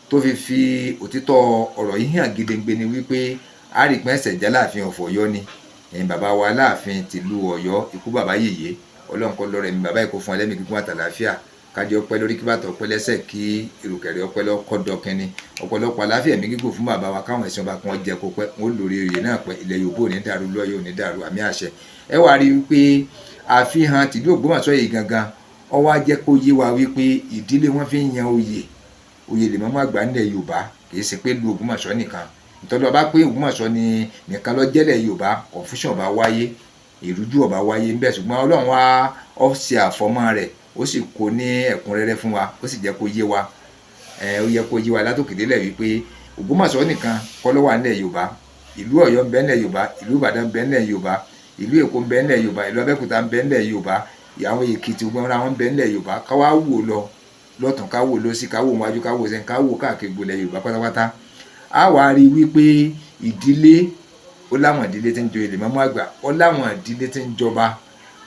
tó fi òtítọ́ ọ̀rọ̀ yìí hàn gedengbe ni wípé àrípín ẹsẹ̀ jẹ́ Aláàfin of Ọ̀yọ́ ni ẹ̀yin bàbá wa Aláàfin tìlú Ọ̀yọ́. Ikú bàbá yèyé, Ọlọ́run kó lọ́rẹ̀ mi bàbá yìí, kó fún ẹlẹ́mìí gígùn àtàlàáfíà, kájọ ọpẹ́ lórí, kí bàtà ọpẹ́ lẹ́sẹ̀, kí ìrùkẹ̀rẹ̀ ọpẹ́ lọ́kọ́ dọkínni, ọ̀pọ̀lọpọ̀ àláfíà, ẹ̀mí gígùn fún bàbá wa, káwọn ẹ̀sìn ọba kan jẹ kó pẹ́, wọn ó lórí oyè náà pẹ́. Ilẹ̀ Yorùbá ò ní dàrú, lọ́yọ̀ ò ní dàrú, àmì àṣẹ. Ẹ wá rí i wípé àfihàn tìlú Ògbómọ̀ṣọ́ yìí gangan ó wá jẹ́ kó yé wa wípé ìdílé wọn fi ń yan oyè, oyè lèmọ́mú àgbà nílẹ̀ Yorùbá, kì í ṣe pé lu Ògbómọ̀ṣọ́ nìkan. Ìtọ́jú ọba pé Ògbómọ̀ṣọ́ ni nìkan ló jẹ́lẹ̀ Yorùbá, confusion ọba wáyé, ìrújú ọba wáyé ńbẹ. Ṣùgbọ́n Ọlọ́run wá ó ṣe àfọmọ́ rẹ̀, ó sì kó ní ẹ̀kúnrẹ́rẹ́ fún wa, ó sì jẹ́ kó yé wa. Ó yẹ kó yé wa látòkè délẹ̀ wípé Ògbómọ̀ṣọ́ nìkan kọ́ ló wà nílẹ̀ Yorùbá. Ìlú Ọ̀yọ́ ń bẹ nílẹ̀ Yorùbá, ìlú Ìbàdàn ń bẹ nílẹ̀ Yorùbá, ìlú Èkó ń bẹ nílẹ̀ Yorùbá, ìlú Abẹ́òkúta ń bẹ nílẹ̀ Yorùbá, àwọn Èkìtì, gbogbo àwọn ń bẹ nílẹ̀ Yorùbá. Ká wá wò lọ lọ́tùn, ká wò lósì, ká wò wájú, ká wò sẹ́yìn, ká wò káàkiri gbogbo ilẹ̀ Yorùbá pátápátá, á wá rí wípé ìdílé ó láwọn ìdílé tí ń joyè lèmọ́mú àgbà, ó láwọn ìdílé tí ń jọba,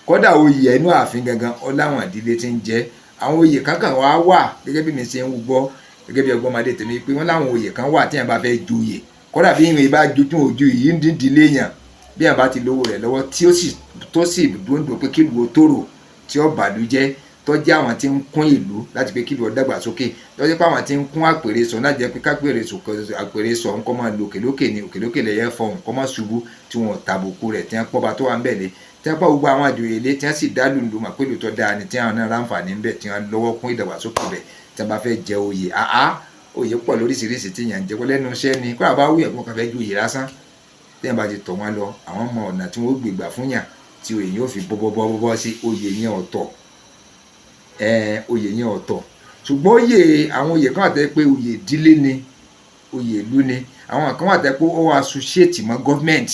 kódà oyè ẹnu ààfin gangan ó láwọn ìdílé tí ń jẹ. Àwọn oyè kankan wá wà, gẹ́gẹ́ bí mi ṣe ń gbọ́, gẹ́gẹ́ bí ọgbọ́n ọmọdé tèmi, pé wọ́n láwọn oyè kan wà tí yẹn bá fẹ́ joyè, kódà bí ìwé bá jojú ojú yìí ń dín yàn, bí yẹn bá ti lówó rẹ̀ lọ́wọ́, tí ó sì tó sì dúndùn pé kí ìlú ó tòrò, tí ó bàlújẹ́, tó jẹ́ àwọn tí ń kún ìlú láti pé kí ìlú ó dàgbàsókè, tó jẹ́ pé àwọn tí ń kún àpèrè sọ náà jẹ́ pé kápèrè sọ, àpèrè sọ ń kọ́ máa lòkè lókè ní òkè lókè lẹ́yẹ fọhùn, kọ́ máa ṣubú, tí wọ́n tàbùkù rẹ̀, tí wọ́n pọ́ba tó wà ń bẹ̀ lé, tí wọ́n pọ́ gbogbo àwọn àjòyè lé, tí wọ́n sì dá lùlù mà pé lòótọ́ dáa ni, tí àwọn náà ráǹfààní ń bẹ̀, tí wọ́n lọ́wọ́ kún ìdàgbàsókè bẹ̀, tí wọ́n bá fẹ́ jẹ oyè àá, oyè pọ̀ lóríṣiríṣi tí yàn ń jẹ kó lẹ́nu iṣẹ́ ni. Kó àbá wù ẹ̀kọ́ kan fẹ́ ju oyè lásán, tí wọ́n bá ti tọ̀ wọ́n lọ, àwọn mọ ọ̀nà tí wọ́n gbé gbà fún yàn tí oyè yóò fi bọ́ bọ́ bọ́ bọ́ sí. Oyè yẹn ọ̀tọ̀, oyè yẹn ọ̀tọ̀. Ṣùgbọ́n oyè, àwọn oyè kan wà tẹ́ pé oyè ìdílé ni, oyè ìlú ni. Àwọn kan wà tẹ́ pé ó wà associate mọ́ government.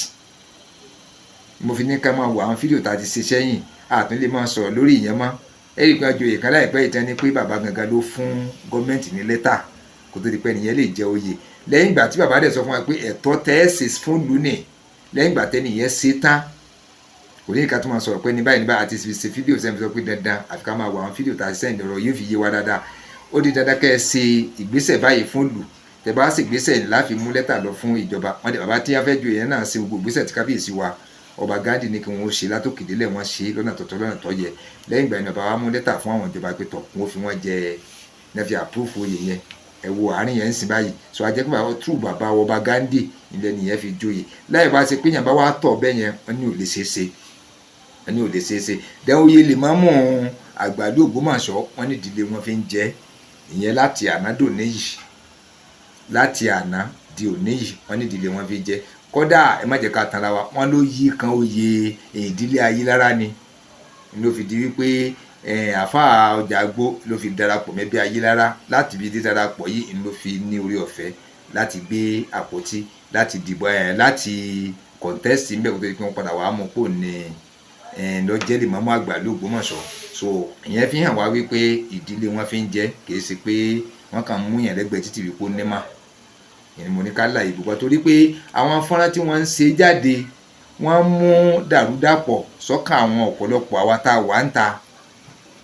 Mo fi ní ká máa wo àwọn fídíò tá a ti ṣe sẹ́yìn, àtún lè máa sọ̀rọ̀ lórí ìyẹn mọ́. Ẹ rí i pé àjòyè kan láìpẹ́ ìtàn ni pé bàbá gangan ló fún gọ́ọ̀mẹ̀ntì ní lẹ́tà kó tó di pé ẹnìyẹn lè jẹ oyè, lẹ́yìn ìgbà tí bàbá dẹ̀ sọ fún wa pé ẹ̀tọ́ tẹ́ ẹ̀ ṣe fún ìlú nì. Lẹ́yìn ìgbà tẹ́nìyẹn ṣe tán, kò ní ìka tó máa sọ̀rọ̀ pé ní báyìí ní báyìí. Àti ṣe fídíò sẹ́yìn fi sọ pé dandan àfi ká máa wo àwọn fídíò tá a ṣe sẹ́yìn, lọ́rọ̀ yóò fi yé wa dáadáa. Ó di dandan kẹ́ ẹ ṣe ìgbésẹ̀ báyìí fún ìlú. Tẹ́ bá ṣe ìgbésẹ̀ láfi mú lẹ́tà lọ fún ìjọba wọn dẹ̀ bàbá tí a fẹ́ ju èèyàn náà ṣe gbogbo ìgbésẹ̀ tí kábíyèsí wa. Ọba Ghandi ní kí wọ́n ṣe látòkè délẹ̀, wọ́n ṣe lọ́nà tọ̀tọ̀, lọ́nà tó yẹ. Lẹ́yìn ìgbà yẹn, ọba wa mú lẹ́tà fún àwọn ìjọba pé tọ̀, wọ́n fi wọ́n jẹ nẹ́fì approve oyè yẹn. Ẹ wo àárín yẹn ń sìn báyìí. So ajẹ́ pé bàbá true, bàbá ọba Ghandi ilẹ̀ nìyẹn fi joyè. Láì bá ṣe pé yàn bá wá tọ̀ bẹ́ẹ̀ yẹn, wọ́n ní ò lè ṣeé ṣe, wọ́n ní ò lè ṣeé ṣe. Dẹ́ oyè lè má mú àgbàdo Ògbómọ̀ṣọ́, wọ́n ní ìdílé wọn fi ń jẹ ìyẹn láti àná dòní yìí, láti àná di òní yìí, wọ́n ní ìdílé wọn fi jẹ. Kódà, ẹ má jẹ́ ká tanra wa, wọ́n ló yí kan oyè ìdílé Ayílára ni ló fi di wípé àáfàá ọjà àgbo ló fi darapọ̀ mẹ́bí Ayílára. Láti fi darapọ̀ yìí ló fi ní orí ọ̀fẹ́ láti gbé àpótí, láti dìbò láti contest ńbẹ̀, kó tó di pé wọ́n padà wàá mú kó ní lọ jẹ́ lèmọ́mù àgbà l'Ògbómọ̀ṣọ́. So ìyẹn fi hàn wá wípé ìdílé wọn fi ń jẹ́, kì í ṣe pé wọ́n kàn mú yẹn lẹ́gbẹ̀ẹ́ títì wípé ó ní mà. Ìyẹn ni mo ní ká là ìbùkún, torí pé àwọn fọ́nrán tí wọ́n ń ṣe jáde, wọ́n mú dàrúdàpọ̀ sọ́kàn àwọn ọ̀pọ̀lọpọ̀ àwa tá a wà ń ta.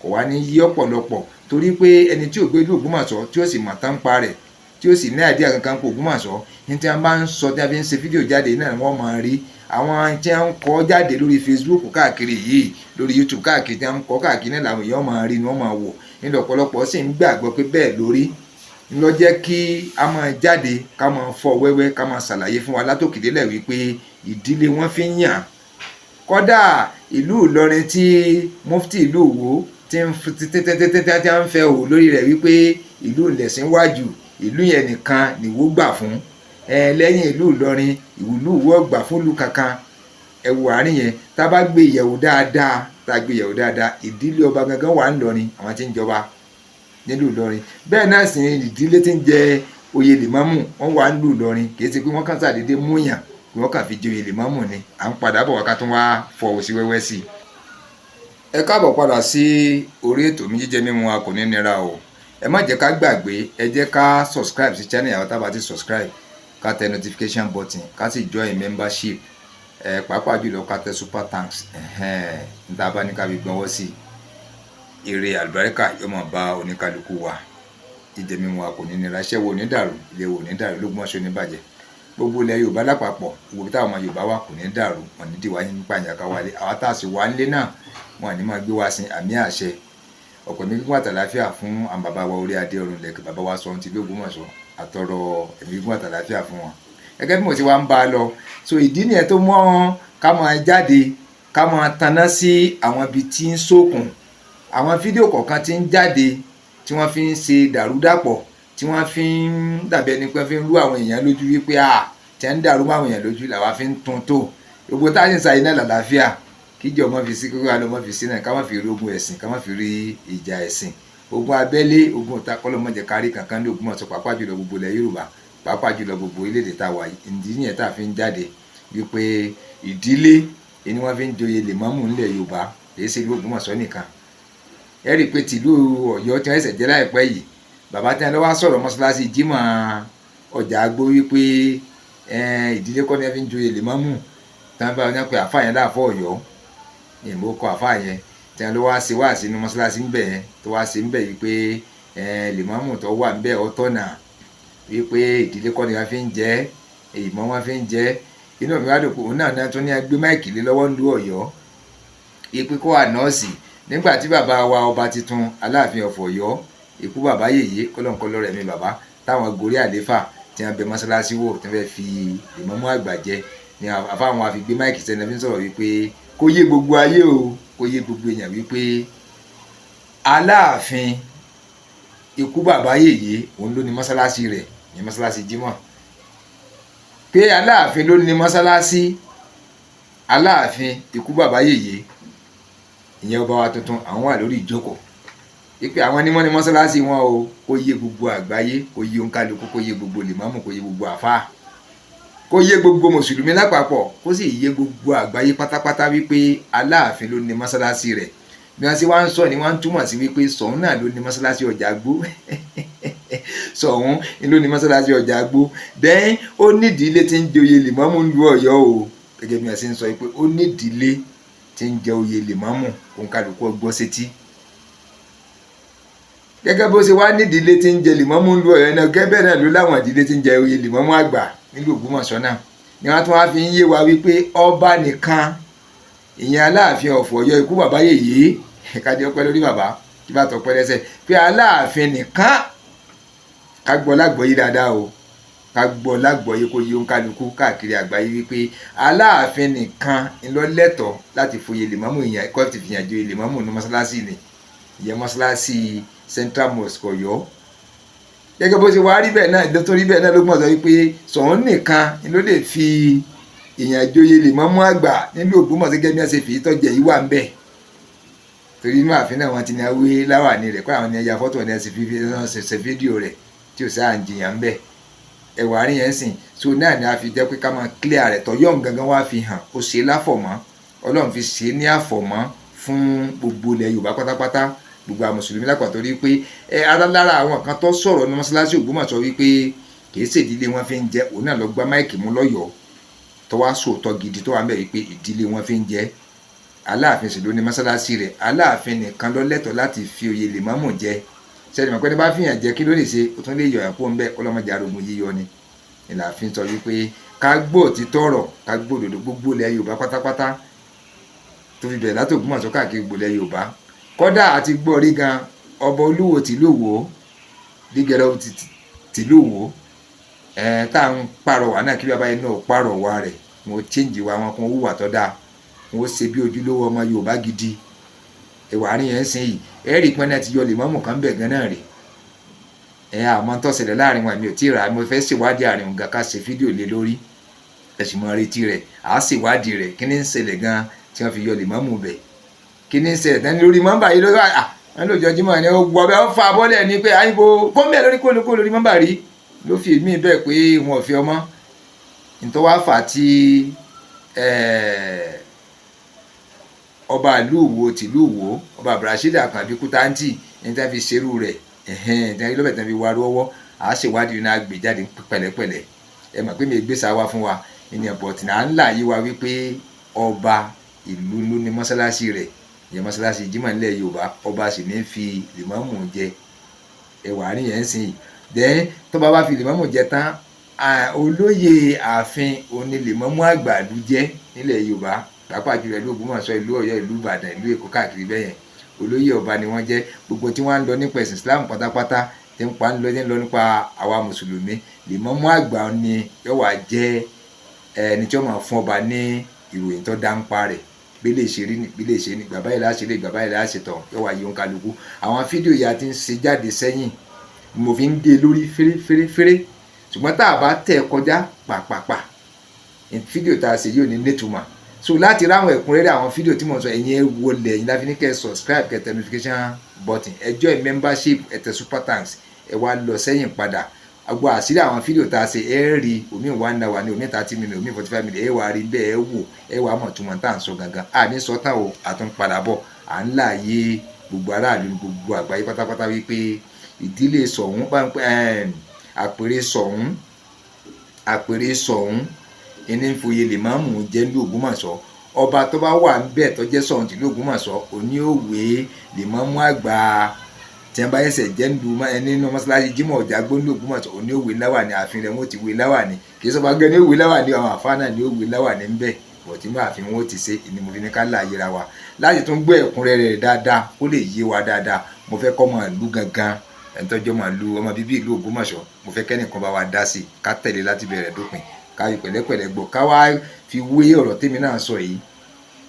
Kò wá ní yí ọ̀pọ̀lọpọ̀, torí pé ẹni tí ò gbé ìlú Ògbómọ̀ṣọ́, tí ó sì mọ̀ tán pa rẹ̀, tí ó sì ní idea kankan pò Ògbómọ̀ṣọ́ ní, tí wọ́n bá ń sọ, tí wọ́n fi ń ṣe fídíò jáde náà, wọ́n máa rí àwọn tí wọ́n ń kọ jáde lórí Facebook káàkiri yìí, lórí YouTube káàkiri, tí wọ́n ń kọ káàkiri náà làwọn èèyàn máa rí ni wọ́n máa wò nílò. Ọ̀pọ̀lọpọ̀ sì ń gbàgbọ́ pé bẹ́ẹ̀ lórí ńlọ. Jẹ́ kí a máa jáde, ká máa fọ́ wẹ́wẹ́, ká máa ṣàlàyé fún wa látòkèdélẹ̀ wípé ìdílé wọn fi ń yàn. Kódà ìlú Ìlọrin tí mufti ìlú Ìwó tí ń tí ń fẹ́ wò lórí rẹ̀ wípé ìlú ìlẹ̀sìn wájú, ìlú yẹn nìkan nìwó gbà fún ẹ. Lẹ́yìn ìlú Ìlọrin, ìlú Ìwó gbà fún ìlú kankan. Ẹ wo àárín yẹn. Tá a bá gbé ìyẹ̀wò dáadáa, tá a gbé ìyẹ̀wò dáadáa, ìdílé ọba gangan wà ńlọrin, àwọn tí ń jọba nílùú Ìlọrin. Bẹ́ẹ̀ náà sì ni ìdílé tí ń jẹ oyè lèmọ́mù, wọ́n wà nílùú Ìlọrin. Kì í ṣe pé wọ́n kàn ṣàdédé múyàn kí wọ́n kàn fi jẹ oyè lèmọ́mù ni. À ń padà bọ̀ wá, ká tún wá fọ sí wẹ́wẹ́ sí i. Ẹ káàbọ̀ padà sí orí ètò mi. Jíjẹ mímu wa kò ní nira o. Ẹ má jẹ́ ká gbàgbé, ẹ jẹ́ ká subscribe sí channel. Àwọn tá a bá ti subscribe, ká tẹ notification button, ká sì join membership ẹ, pàápàá jùlọ ká tẹ super thanks ẹ̀hẹ́n níta bá ní ká fi gbọ́nwọ́ sí i. Èrè àlùbáríkà yóò máa bá oníkálukú wa. Jíjẹ mímu wa kò ní nira, iṣẹ́ wo ní dàrú, ilé wo ní dàrú, Lógbómọ̀ṣọ́ ní bàjẹ́, gbogbo ilẹ̀ Yorùbá lápapọ̀, gbogbo táwọn ọmọ Yorùbá wà kò ní dàrú. Wọn ní dìwà yín nípa ìyàká wálé. Àwa tá a sì wá nílé náà, wọn ní máa gbé wá sí àmì àṣẹ. Ọ̀pọ̀ ẹ̀mí gígùn àtàláfíà fún àwọn bàbá wa orí adé ọ̀run lẹ̀kẹ̀, bàbá wa sọ ohun ti l'Ógbómọ̀ṣọ́, àtọrọ ẹ̀mí gígùn àtàláfíà fún wọn. Gẹ́gẹ́ bí mo ti wá ń bá a lọ, so ìdí nìyẹn tó mọ́ ká máa jáde, ká máa taná sí àwọn ibi tí ń ṣókùn, àwọn fídíò kọ̀ọ̀kan tí ń jáde, tí wọ́n fi ń ṣe dàrúdàpọ̀, tí wọ́n fi ń dàbí ẹni pé fi ń rú àwọn èèyàn lójú wípé à tí ń dàrú mọ́ àwọn èèyàn lójú làwa fi ń tún tó. Gbogbo tá a sì ń sa iná làlàáfíà, kíjọ mọ́ fi sí, kókó àlọ́ mọ́ fi sí náà, ká má fi rí ogun ẹ̀sìn, ká má fi rí ìjà ẹ̀sìn, ogun abẹ́lé, ogun ọ̀tá kọ́lọ́mọ́jẹ kárí kankan ní Ògbómọ̀ṣọ́, pàápàá jùlọ gbogbo ilẹ̀ Yorùbá, pàápàá jùlọ gbogbo orílẹ̀-èdè tá a wà yìí. Ìdí nìyẹn tá a fi ń jáde wípé ìdílé ni wọ́n fi ń joyè lèmọ́mù ńlẹ̀ Yorùbá, kìí ṣe ìlú Ògbómọ̀ṣọ́ nìkan. Ẹ rí i pé tìlú Ọ̀yọ́ tí wọ́n ṣẹ̀ṣẹ̀ jẹ́ láìpẹ́ yìí, bàbá tí wọ́n lọ wá sọ̀rọ̀ mọ́ṣáláṣí Jímọ̀ ọjà àgbo wípé ìdílé kọ́ ni wọ́n fi ń joyè lèmọ́mù, tí wọ́n bá wọn pé àfáà yẹn láàfọ̀ Ọ̀yọ́ ìmọ̀ kọ àfáà yẹn tí wọ́n lọ wá ṣe wá sínú mọ́ṣáláṣí ńbẹ̀ yẹn, tó wá ṣe ńbẹ̀ yìí pé lèmọ́mù tó wà ńbẹ̀ ọ̀tọ̀nà, wípé ìdílé kọ́ ni wọ́n fi ń jẹ́, ìmọ̀ wọn fi ń jẹ́. Inú mi wá dùn pé òun náà tún ní gbé mic lé lọ́wọ́ ńlú Ọ̀yọ́ ìpè kó announce nígbà tí bàbá wa ọba tuntun, Aláàfin of Ọ̀yọ́, ikú bàbá yèyé, kọ́lọ́nkọ́lọ́ rẹ̀ mi bàbá, táwọn gorí àléfà, tí wọ́n bẹ mọ́ṣáláṣí wò, tí wọ́n fẹ́ fi ìmọ̀mú àgbà jẹ ni àfáwọn àfi gbé mic sẹ́ni fi ń sọ̀rọ̀ wípé kó yé gbogbo ayé o, kó yé gbogbo èèyàn wípé Aláàfin ikú bàbá yèyé, òun ló ní mọ́ṣáláṣí rẹ̀ ní mọ́ṣáláṣí Jímọ̀, pé Aláàfin ló ní mọ́ṣáláṣí. Aláàfin ikú bàbá yèyé, ìyẹn ọba wa tuntun, àwọn wà lórí ìjókòó wípé àwọn ní wọ́n ní mọ́ṣáláṣí wọn o. Kó yé gbogbo àgbáyé, kó yé òǹkàlùkù, kó yé gbogbo lèmọ́mù, kó yé gbogbo àfáà, kó yé gbogbo mùsùlùmí lápapọ̀, kó sì yé gbogbo àgbáyé pátápátá wípé Aláàfin ló ní mọ́ṣáláṣí rẹ̀. Bí wọ́n sì wá ń sọ ni wọ́n ń túmọ̀ sí wípé Ṣọ̀ún náà ló ní mọ́ṣáláṣí ọjà gbó, Ṣọ̀ún ló ní mọ́ṣáláṣí ọjà gbó. Then ó nídìílé tí ń joyè lèmọ́mù ń lu Ọ̀yọ́ o. Gẹ́gẹ́ bí wọ́n ṣe ń sọ pé ó nídìílé tí ń jẹ oyè lèmọ́mù, òǹkàlùkù ọgbọ́n sétí. Gẹ́gẹ́ bó ṣe wá nídìílé tí ń jẹ lèmọ́mù ń lu Ọ̀yọ́ náà, gẹ́gẹ́ bẹ́ẹ̀ náà ló láwọn ìdílé tí ń jẹ oyè lèmọ́mù àgbà nílùú Ògbómọ̀ṣọ́ náà ni wọ́n tún wá fi ń yé wa wípé ọba nìkan Ìyẹn Aláàfin of Ọ̀yọ́, ikú bàbá yèyé, kádé ọpẹ́ lórí bàbá, kí bá tọpẹ́ lẹ́sẹ̀, pé Aláàfin nìkan. Ká gbọ́ lágbọ́yé dáadáa o, ká gbọ́ lágbọ́yé kó yé òǹkálukú káàkiri àgbáyé wípé Aláàfin nìkan ńlọ lẹ́tọ̀ọ́ láti foyè lèmọ́mù ìyẹn kọ́ ti fìyàn joyè lèmọ́mù ní mọ́sálásí ni, ìyẹn mọ́sálásí Central Mosque Ọ̀yọ́. Gẹ́gẹ́ bó ṣe wá rí bẹ́ẹ̀ náà ló tó rí bẹ́ẹ̀ náà ló gbọ́n sọ wípé Ṣọ̀ún nìkan ló lè fi ìyàn joyè lèmọ́mù àgbà nílùú Ògbómọ̀ṣọ́, gẹ́gẹ́ bí wọ́n ṣe fi tọ́jẹ̀ yìí wà ń bẹ̀. Torí inú ààfin náà wọ́n ti ní awé láwàní rẹ̀ kó àwọn ní ẹja fọ́tò ní ẹsẹ̀ fífi ṣe fídíò rẹ̀ tí ò sáà ń jiyàn ń bẹ̀. Ẹwà àárín yẹn sìn so náà ni a fi jẹ́ pé ká máa clear rẹ̀. Tọ́yọ̀ gangan wá fi hàn, ó ṣe láfọ̀mọ́, Ọlọ́run fi ṣe ní àfọ̀mọ́ fún gbogbo ilẹ̀ Yorùbá pátápátá, gbogbo àwọn mùsùlùmí lápapọ̀, torí pé ẹ alára àwọn kan tó sọ̀rọ̀ ní mọ́ṣáláṣí Ògbómọ̀ṣọ́ wípé kì í ṣèdílé wọn fi ń jẹ, òun náà lọ gbá mic mú lọ́yọ̀ọ́ tó wá sòótọ́ gidi tó wà ń bẹ̀ wípé ìdílé wọn fi ń jẹ. Aláàfin sì ló ní mọ́ṣáláṣí rẹ̀. Aláàfin nìkan ló lẹ́tọ̀ọ́ láti fi oyè lèmọ́mù jẹ. Sẹ́ni mọ̀ pé ní bá fìyàn jẹ, kí ló lè ṣe? Ó tún lè yọ̀ ẹ̀kú ńbẹ́. Ọlọ́mọdé arógun yíyọ ni ìlàfin sọ wípé ká gbọ́ òtítọ́ ọ̀rọ̀, ká gbọ́ òdodo, gbogbo ilẹ̀ Yorùbá pátápátá, tó fi bẹ̀rẹ̀ láti Ògbómọ̀ṣọ́ káàkiri gbogbo ilẹ̀ Yorùbá. Kọ́dà àti gbọ́ rí gan, ọba Olúwo tìlú Ìwó, dígẹrẹ tìlú Ìwó ẹ̀ tá à ń pàrọwà náà, kí bàbá yẹn náà pàrọwà rẹ̀, wọn change wa, wọn kún wúwà tó dáa, wọn ṣe bí ojúlówó ọmọ Yorùbá gidi. Ẹwà àárín yẹn ń sìn yìí, ẹ̀ẹ́rì pọ́n náà ti yọ lèmọ́mù kan bẹ̀ gan náà rè ẹ. Àmọ́ tó ṣẹlẹ̀ láàrin wọn, mi ò tí ì rà. Mo fẹ́ ṣèwádìí àárín òun gan, ká ṣe fídíò lé lórí. Ẹ sì mọ retí rẹ̀, à á ṣèwádìí rẹ̀. Kí ni ń ṣẹlẹ̀ gan tí wọ́n fi yọ lèmọ́mù bẹ̀? Kí ni ń ṣẹlẹ̀ tán lórí mọ́mbà yìí lórí à wọ́n lójó Jímọ̀ ni ó wọ bẹ́ẹ̀, ó fa bọ́lẹ̀ ni pé àyìnbó kọ́mbẹ̀ lórí kólókó lórí mọ́mbà rí ló fi mí bẹ́ẹ̀ pé wọn ò fi ọmọ nítorí wàá fà á tí ọba ìlú Ìwó tìlú Ìwó, ọba Abdulrasheed Àkànbí Kútáǹtì ní tí wọ́n fi ṣerú rẹ̀ ẹ̀hẹ́n tí wọ́n lọ́bẹ̀ tí wọ́n fi wá rọ́wọ́. À á ṣèwádìí náà gbé jáde pẹ̀lẹ́pẹ̀lẹ́. Ẹ mọ̀ pé mi gbèsè wá fún wa ènìyàn bọ̀tì náà ń là yí wa wípé ọba ìlú ló ní mọ́sálásí rẹ̀, ìyẹn mọ́sálásí Jímọ̀ nílẹ̀ Yorùbá. Ọba sì ní fi lèmọ́mù jẹ. Ẹwà àárín yẹn ń sìn yìí then, tó bá wá fi lèmọ́mù jẹ tán, olóyè ààfin òní lèmọ́mù àgbà ìlú jẹ́ nílẹ̀ Yorùbá, pàápàá jùlọ ìlú Ògbómọ̀ṣọ́, ìlú Ọ̀yọ́, ìlú Ìbàdàn, ìlú Èkó, káàkiri bẹ́yẹn. Olóyè ọba ni wọ́n jẹ́. Gbogbo tí wọ́n ń lọ nípa ẹ̀sìn Islam pátápátá, tí ń pa ń lọ, ní lọ nípa àwa mùsùlùmí, lèmọ́mù àgbà ni yóò wá jẹ́ ẹni tí ó máa fún ọba ní ìròyìn tó dá ń pa rẹ̀, bí lè ṣe rí ní, bí lè ṣe ní bàbá yìí láṣẹ lè bàbá yìí láṣẹ tán, yóò wá yí òun kálukú. Àwọn fídíò yìí a ti ń ṣe jáde sẹ́yìn, mo fi ń gé lórí féré féré féré, ṣùgbọ́n tá a bá tẹ̀ kọjá pàpàpà, fídíò tá a ṣe yóò ní nítumọ̀. So láti ráwọn ẹ̀kúnrẹ́rẹ́ àwọn fídíò tí mo sọ, ẹ̀yin ẹ wọlé, ẹ̀yin láfi ní kẹ́ ẹ subscribe, kẹ́ ẹ tẹ notification button, ẹ join membership, ẹ tẹ super thanks, ẹ wá lọ sẹ́yìn padà, gbogbo àṣírí àwọn fídíò tá a ṣe, ẹ rí omi 1 hour ní, omi 30 minutes, omi 45 minutes. Ẹ wá rí bẹ́ẹ̀, ẹ wò, ẹ wá mọ̀ túmọ̀ tá à ń sọ gangan. À ní sọ tán o, àtún padà bọ̀. À ń láàyè gbogbo aráàlú, gbogbo àgbáyé pátápátá wípé ìdílé Ṣọ̀ún bá ń pẹ́ àpèrè Ṣọ̀ún, àpèrè Ṣọ̀ún ẹni ń foyè lè máa mú jẹ́ ní Ògbómọ̀ṣọ́. Ọba tó bá wà ńbẹ̀ tó jẹ́ Ṣọ̀ún tìlú Ògbómọ̀ṣọ́ òní òwe lè máa mú àgbà tí wọ́n bá ẹsẹ̀ jẹ́ ń lu nínú mọ́ṣáláṣí Jímọ̀ Ọ̀jágbó ní Ògbómọ̀ṣọ́, òní òwe láwàní ààfin rẹ̀, wọ́n ti wé láwàní. Kì í sọ fún agẹ́ ní òwe láwàní, àwọn àfáà náà ní òwe láwàní ńbẹ̀ bọ̀ tí máa fi wọ́n ti ṣe ni mo fi ní ká láàyè ra wa láti tún gbọ́ ẹ̀kúnrẹ́rẹ́ rẹ̀ dáadáa, kó lè yé wa dáadáa. Mo fẹ́ kọ́ máa lú gangan, ẹni tọ́jọ́ máa lu ọmọ bíbí ìlú Ògbómọ̀ṣọ́. Mo fẹ́ kẹ́nìkan bá wa dá sí i, ká tẹ̀lé láti bẹ̀rẹ̀ dópin, ká fi pẹ̀lẹ́pẹ̀lẹ́ gbọ́, ká wá fi wé ọ̀rọ̀ tèmi náà sọ yìí.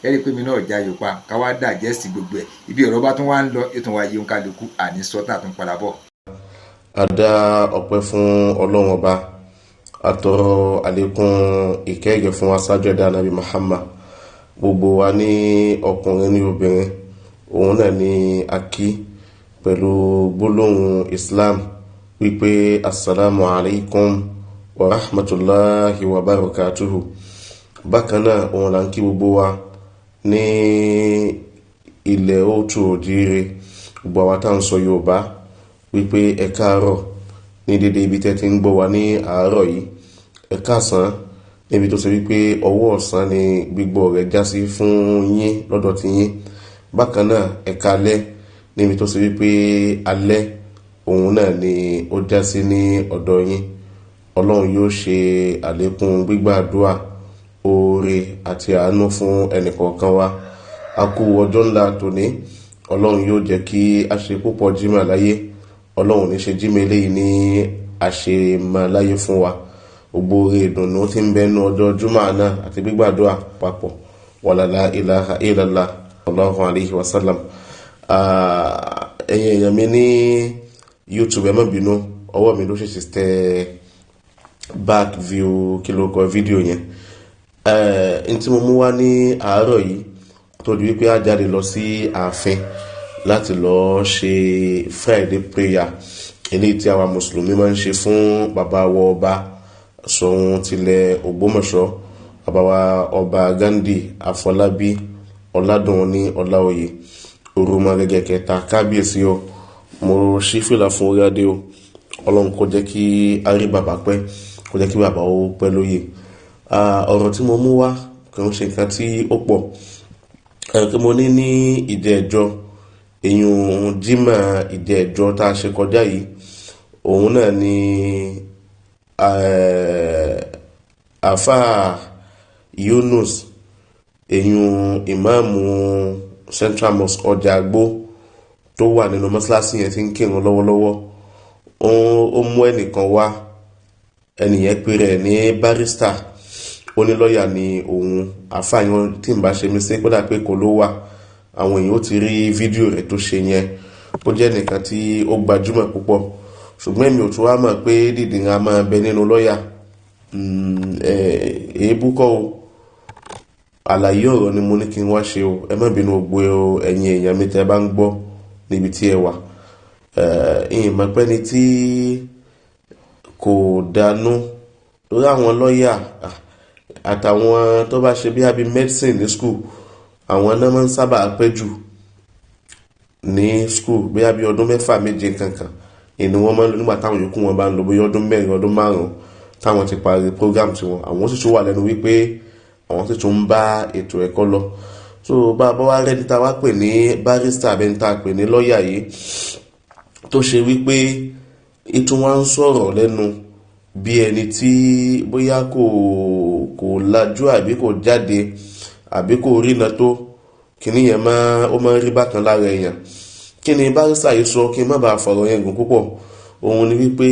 Ẹ rí i pé mi náà já pa, ká wá digest gbogbo ẹ̀. Ibi ọ̀rọ̀ bá tún wá ń lọ, ètò wa yìí ń kálukú àní sọ́tà tún padà bọ̀. A dá ọpẹ́ fún Ọlọ́run Ọba, a tọrọ àlékún ìkẹ́ ìgẹ̀ fún aṣáájú ẹ̀dá Ànábì Muhammad. Gbogbo wa ní ọkùnrin ní obìnrin, òun náà ní a kí pẹ̀lú gbólóhùn Islam wípé assalamu alaikum wa rahmatulahi wa barakatuhu. Bákan náà, òun là ń kí gbogbo wa ní ilẹ̀ òtù òjíire, gbogbo àwa tá à ń sọ Yorùbá wípé ẹ káàárọ̀ ní dédé ibi tẹ́ ti ń gbọ́ wa ní àárọ̀ yìí, ẹ káàsán níbi tó ṣe wípé ọwọ́ ọ̀sán ni gbígbọ́ rẹ̀ já sí fún yín lọ́dọ̀ ti yín. Bákan náà, ẹ káalẹ́ níbi tó ṣe wípé alẹ́ òun náà ni ó já sí ní ọ̀dọ̀ yín. Ọlọ́run yóò ṣe àlékún gbígbàdúà. Oore. oore àti àánú fún ẹnìkọ̀ọ̀kan wa. A kú ọjọ́ ńlá tòní. Ọlọ́run yóò jẹ́ kí a ṣe púpọ̀ jímọ̀ láyé. Ọlọ́run ní ṣe jímọ̀ eléyìí ní àṣemọ̀ láyé fún wa. Gbogbo oore ìdùnnú tí ń bẹ nínú ọjọ́ júmọ̀ náà àti gbígbàdúrà papọ̀. Wàlálà ilaha illallah Allahu alayhi wa sallam. Ẹ̀yin èèyàn mi ní YouTube, ẹ má bínú, ọwọ́ mi ló ṣèṣì tẹ back view kí ló kọ fídíò yẹn. N tí mo mú wá ní àárọ̀ yìí tó di wípé a jáde lọ sí ààfin láti lọ ṣe Friday prayer eléyìí tí àwa mùsùlùmí máa ń ṣe fún bàbá wa ọba Ṣọ̀ún tilẹ̀ Ògbómọ̀ṣọ́, bàbá wa ọba Ghandi Afọlábí Ọládùnní Ọláoyè Orúmọ gẹ́gẹ́ kẹta. Kábíyèsí o, mo ṣí fìlà fún orí adé o. Ọlọ́run kó jẹ́ kí a rí bàbá pẹ́, kó jẹ́ kí bàbá ó pẹ́ lóyè. Ọ̀rọ̀ tí mo mú wá kò ń ṣe nǹkan tí ó pọ̀. Kí mo ní ní ìjẹ́jọ́, èyún jímọ̀ ìjẹ́jọ́ tá a ṣe kọjá yìí, òun náà ni àáfàá Yunus, èyún ìmáàmù Central Mosque ọjà àgbó tó wà nínú mọ́ṣáláṣí yẹn tí ń kírun lọ́wọ́lọ́wọ́. Ó mú ẹnìkan wá, ẹnìyẹn pè rẹ̀ ní barrister, ó ní lọ́ọ̀yà ni òun. Àáfàá yẹn tí ń bá ṣe mí sí kódà pé kò ló wà, àwọn èèyàn ó ti rí fídíò rẹ̀ tó ṣe yẹn. Ó jẹ́ ẹnìkan tí ó gbajúmọ̀ púpọ̀, ṣùgbọ́n èmi ò tún wá mọ̀ pé dídìrín a máa bẹ nínú lọ́ọ̀yà. Èébú kọ́ o, àlàyé ọ̀rọ̀ ni mo ní kí n wá ṣe o. Ẹ má bínú gbogbo ẹ̀yin èèyàn mi tẹ́ bá ń gbọ́ níbi tí ẹ wà. Ìyìn mọ̀ pé ni tí kò dánú lórí àwọn lọ́ọ̀yà àtàwọn tó bá ṣe bí abi medicine ní school, àwọn náà máa ń sábà pẹ́ jù ní school, bí abi ọdún 6 7 kankan ìní wọ́n máa ń lò nígbà táwọn yòókù wọn bá ń lò bóyá ọdún 4 ọdún 5 táwọn ti parí program tiwọn. Àwọn sì tún wà lẹ́nu wípé àwọn sì tún ń bá ètò ẹ̀kọ́ lọ. So bá a bá wá rẹ́ni tá a wá pè ní barrister àbẹ́ni tá a pè ní lọ́ọ̀yà yìí tó ṣe wípé ìtún wá ń sọ̀rọ̀ lẹ́nu bí ẹni tí bóyá kò lajú àbí kò jáde àbí kò rína tó, kìíní yẹn máa ó máa ń rí bákan lára èèyàn. Kí ni barrister yìí sọ? Kí n má bàa fọ̀rọ̀ yẹn gùn púpọ̀. Òun ni wípé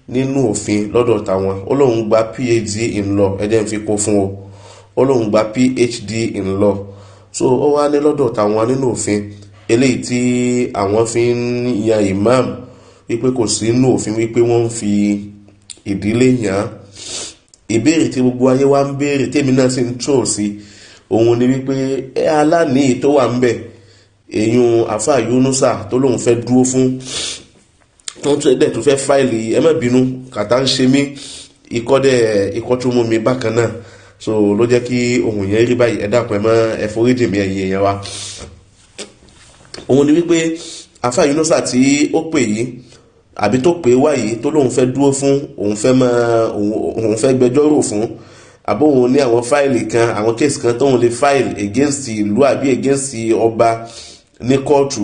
nínú òfin lọ́dọ̀ tàwọn, ó lóun gba PhD in law, ẹ jẹ́ n fi kún fún o, ó lóun gba PhD in law. So ó wá ní lọ́dọ̀ tàwọn nínú òfin eléyìí tí àwọn fi ń yan imam, wípé kò sí nínú òfin wípé wọ́n ń fi ìdílé yàn án. Ìbéèrè tí gbogbo ayé wa ń béèrè tèmi náà sì ń tò sí òun ni wípé aláàní tó wà ń bẹ̀, èyún àáfàá Yunusa tó lóun fẹ́ dúró fún, tó ń dẹ̀ tó fẹ́ fáìlì, ẹ má bínú kàtà ń ṣe mí, ikọ́ dẹ̀ ikọ́ tó mú mi bákan náà, so ló jẹ́ kí ohun yẹn rí báyìí. Ẹ dákun, ẹ má ẹ foríjì mi ẹ̀yin èèyàn wa. Òun ni wípé àáfàá Yunusa tí ó pè yìí àbí tó pè wá yìí tó lóun fẹ́ dúró fún, òun fẹ́ máa òun fẹ́ gbẹjọ́rò fún, àbó òun ní àwọn fáìlì kan, àwọn kéèsì kan tóun lè fáìlì against ìlú àbí against ọba ní kóòtù,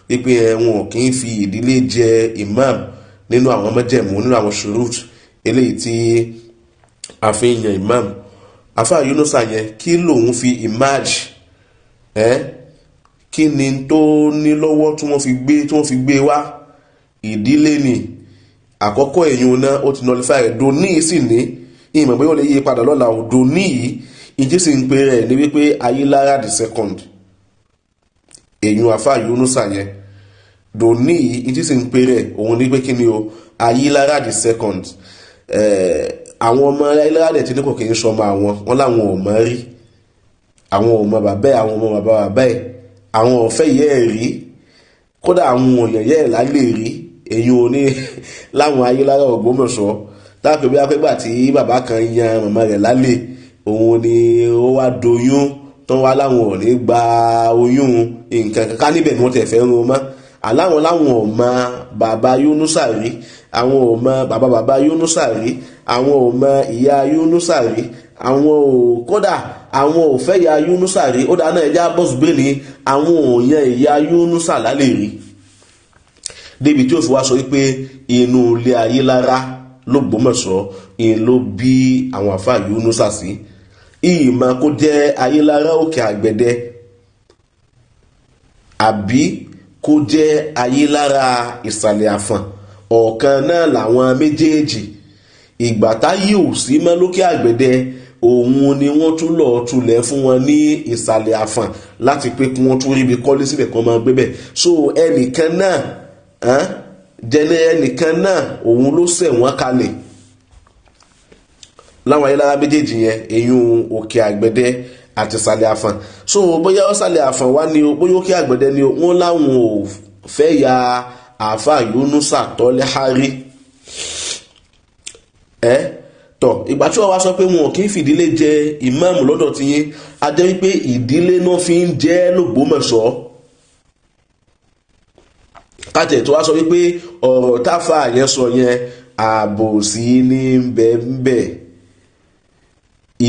wípé wọn kì í fi ìdílé jẹ imam nínú àwọn májẹ̀mú, nínú àwọn shurut eléyìí tí a fi ń yan imam. Àáfàá Yunusa yẹn kí lòun fi emerge, kí ni tó ní lọ́wọ́ tí wọ́n fi gbé wá? Ìdílé ni àkọ́kọ́ èyàn náà, ó ti nullify rẹ̀. Dòní sì ní ìmọ̀ bóyá ó lè yí padà lọ́la ò. Dòní yìí ìjì sì ń pe rẹ̀ ní wípé Ayélára the second, èyàn àáfàá Yunusa yẹn dòní yìí ìjì sì ń pe rẹ̀ òun ní pé kí ni o, Ayélára the second. Àwọn ọmọ Ayélára dẹ̀ ti ní kò kì í sọmọ àwọn, wọn láwọn ò mọ̀ rí, àwọn ò mọ̀ bàbá ẹ̀, àwọn ọmọ bàbá bàbá ẹ̀, àwọn ò fẹ́ yẹ́ ẹ̀ rí, kódà àwọn òyàn yẹ́ ẹ̀ lálẹ́ rí. Èyí ò ní láwọn Ayélára Ògbómọ̀ṣọ́ táàpé bí apẹ́gbà tí bàbá kan yan màmá rẹ̀ lálẹ́, òun ni ó wá doyún tán wá láwọn ò ní gba oyún nǹkan kankan níbẹ̀ ni wọ́n tẹ̀ fẹ́ rún mọ́. Aláwọn láwọn ò mọ bàbá Yunusa rí, àwọn ò mọ bàbá bàbá Yunusa rí, àwọn ò mọ ìyá Yunusa rí, àwọn ò kódà àwọn ò fẹ́ ìyá Yunusa rí. Ó dáná ẹja bọ́ọ̀sì bẹ́ẹ̀ ni àwọn ò yan ìyá Yunusa lálẹ́ rí, débi tí ó fi wá sọ wípé inú ilé Ayélára l'Ógbómọ̀ṣọ́ ń ló bí àwọn àfáà Yunusa sí. Ìmọ̀ kó jẹ́ Ayélára Òkè Àgbẹ̀dẹ àbí kó jẹ́ Ayélára Ìsàlẹ̀ Àfọ̀n, ọ̀kan náà làwọn méjèèjì. Ìgbà táyé ò sí mọ́ lókè Àgbẹ̀dẹ, òun ni wọ́n tún lọ́ọ́ tulẹ̀ fún wọn ní Ìsàlẹ̀ Àfọ̀n láti pé kí wọ́n tún ríbi kọ́lé síbẹ̀ kan máa gbé bẹ̀. So ẹnìkan náà jẹ́ni ẹnìkan náà òun ló ṣẹ̀ wọ́n kalẹ̀ láwọn Ayélára méjèèjì yẹn, eyín Òkè Àgbẹ̀dẹ àti Ìsàlẹ̀ Àfọ̀n. So bóyá Ìsàlẹ̀ Àfọ̀n wá ní o, bóyá Òkè Àgbẹ̀dẹ ni o, wọ́n láwọn ò fẹ́ ya àáfàá Yunusa Tọ́lẹ́hárí. Ẹ tọ ìgbà tí wọ́n wá sọ pé wọn kì í fìdílé jẹ ìmáàmù lọ́dọ̀ tiyín, a jẹ́ wípé ìdílé náà fi ń jẹ́ l'Ògbómọ̀ṣọ́. Kájẹ̀ tó wá sọ wípé ọ̀rọ̀ táfà yẹn sọ yẹn àbòsí ní bẹ́ẹ̀nbẹ́ẹ̀.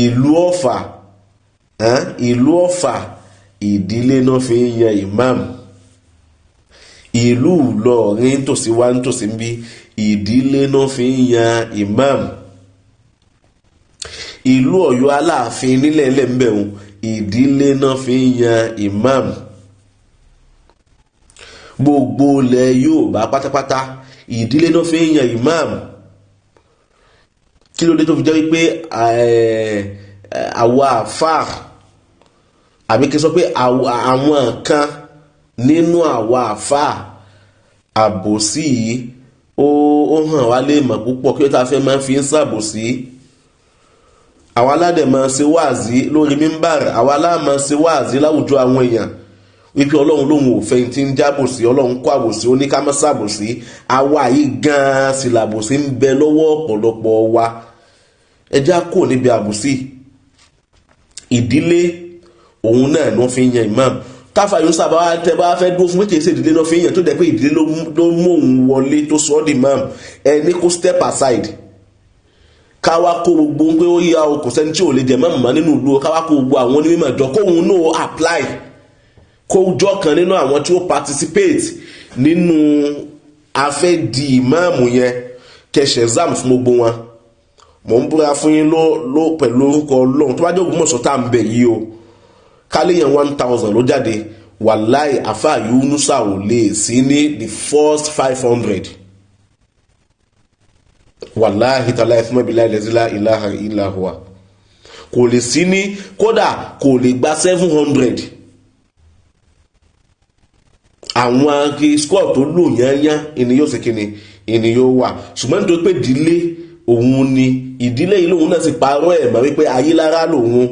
Ìlú Ọ̀fà, ìlú Ọ̀fà ìdílé náà fi ń yan ìmáàmù. Ìlú Ìlọrin tòsí wá nítòsí ń bí, ìdílé náà fi ń yan ìmáàmù. Ìlú Ọ̀yọ́ Aláàfin nílẹ̀ lẹ́ńbẹ̀rún, ìdílé náà fi ń yan ìmáàmù. Gbogbo ilẹ̀ Yorùbá pátápátá ìdílé náà fi ń yan ìmáàmù. Kí ló dé tó fi jẹ́ wípé àwa àfáà, àbí kí n sọ pé àwọn kan nínú àwa àfáà, àbòsí yìí ó hàn wá lè mọ̀ púpọ̀. Kí ló tá a fẹ́ máa fi ń ṣàbòsí? Àwọn aládẹ̀ máa ṣe wáàzí lórí mímbàr, àwọn aláàmọ̀ ṣe wáàzí láwùjọ àwọn èèyàn wípé Ọlọ́run lòun ò fẹ́ tí ń jábòsí, Ọlọ́run kó àbòsí, ó ní ká má ṣàbòsí. Àwa yìí gan-an sì làbòsí ń bẹ lọ́wọ́ ọ̀pọ̀lọpọ̀ wa. Ẹ já kò níbi àbòsí. Ìdílé òun náà ni wọ́n fi ń yan ìmáàmù. Táfà Yunusa bá tẹ bá fẹ́ dúró fún kékeré sí ìdílé náà fi ń yàn, tó jẹ́ pé ìdílé ló mú òun wọlé tó sọ ọ́ di ìmáàmù, ẹni kó step aside, káwá kó gbogbo ń pé ó yá o, kò sẹ́ni tí ò lè jẹ mọ́mọ́ mọ́ nínú ìlú o, káwá kó gbogbo àwọn onímọ̀ jọ kóun náà apply, kó jọ kan nínú àwọn tí ó participate nínú afẹ́ di ìmáàmù yẹn, kẹsẹ̀ exam fún gbogbo wọn. Mò ń búra fún yín ló pẹ̀lú orúkọ Ọlọ́run, tó bá jẹ́ Ògbómọ̀ṣọ́ tá à ń bẹ̀ yìí o, káléyàn 1000 ló jáde, wàláì àfáà Yunusa ò lè sí ní the first 500. Wàláhì tàláì fún mẹ́bí láì lẹ́sílá ìlàhà ìlàhùwà, kò lè sí ní, kódà kò lè gba 700. Àwọn score tó lò yányán ìní yóò ṣe kíni, ìní yóò wà. Ṣùgbọ́n nítorí pé ìdílé òun ni, ìdílé yìí lòun náà sì parọ́ ẹ̀ mọ́ wípé Ayélára lòun.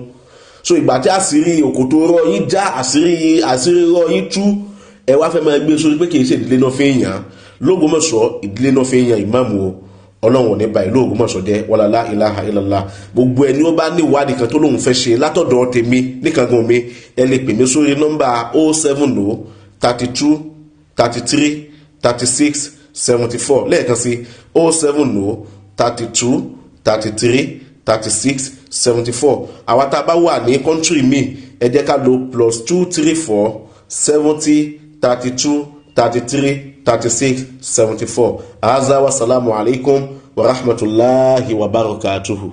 So ìgbà tí àṣírí òkòtò rọ yín já, àṣírí rọ yín tú, ẹ wá fẹ́ máa gbé sórí pé kì í ṣe ìdílé náà fi ń yàn l'Ógbómọ̀ṣọ́, ìdílé náà fi ń yan ìmáàmù o. Ọlọ́run ò ní ba ìlú Ògbómọ̀ṣọ́ jẹ́, wàlálà ìlàhà ìlàlá. Gbogbo ẹni ó bá ní ìwádìí kan tó lóun fẹ́ ṣe látọ̀dọ̀ tèmi níkankan mi, ẹ lè pè mí sórí nọ́mbà 070 32 33 36 74, lẹ́ẹ̀kan sí 070 32 33 36 74. Àwa tá a bá wà ní kọ́ńtírì mi, ẹ jẹ́ ká lo +234 70 32 33 36 74. Aza wa salamu alaykum wa rahmatulahi wa barakatuhu.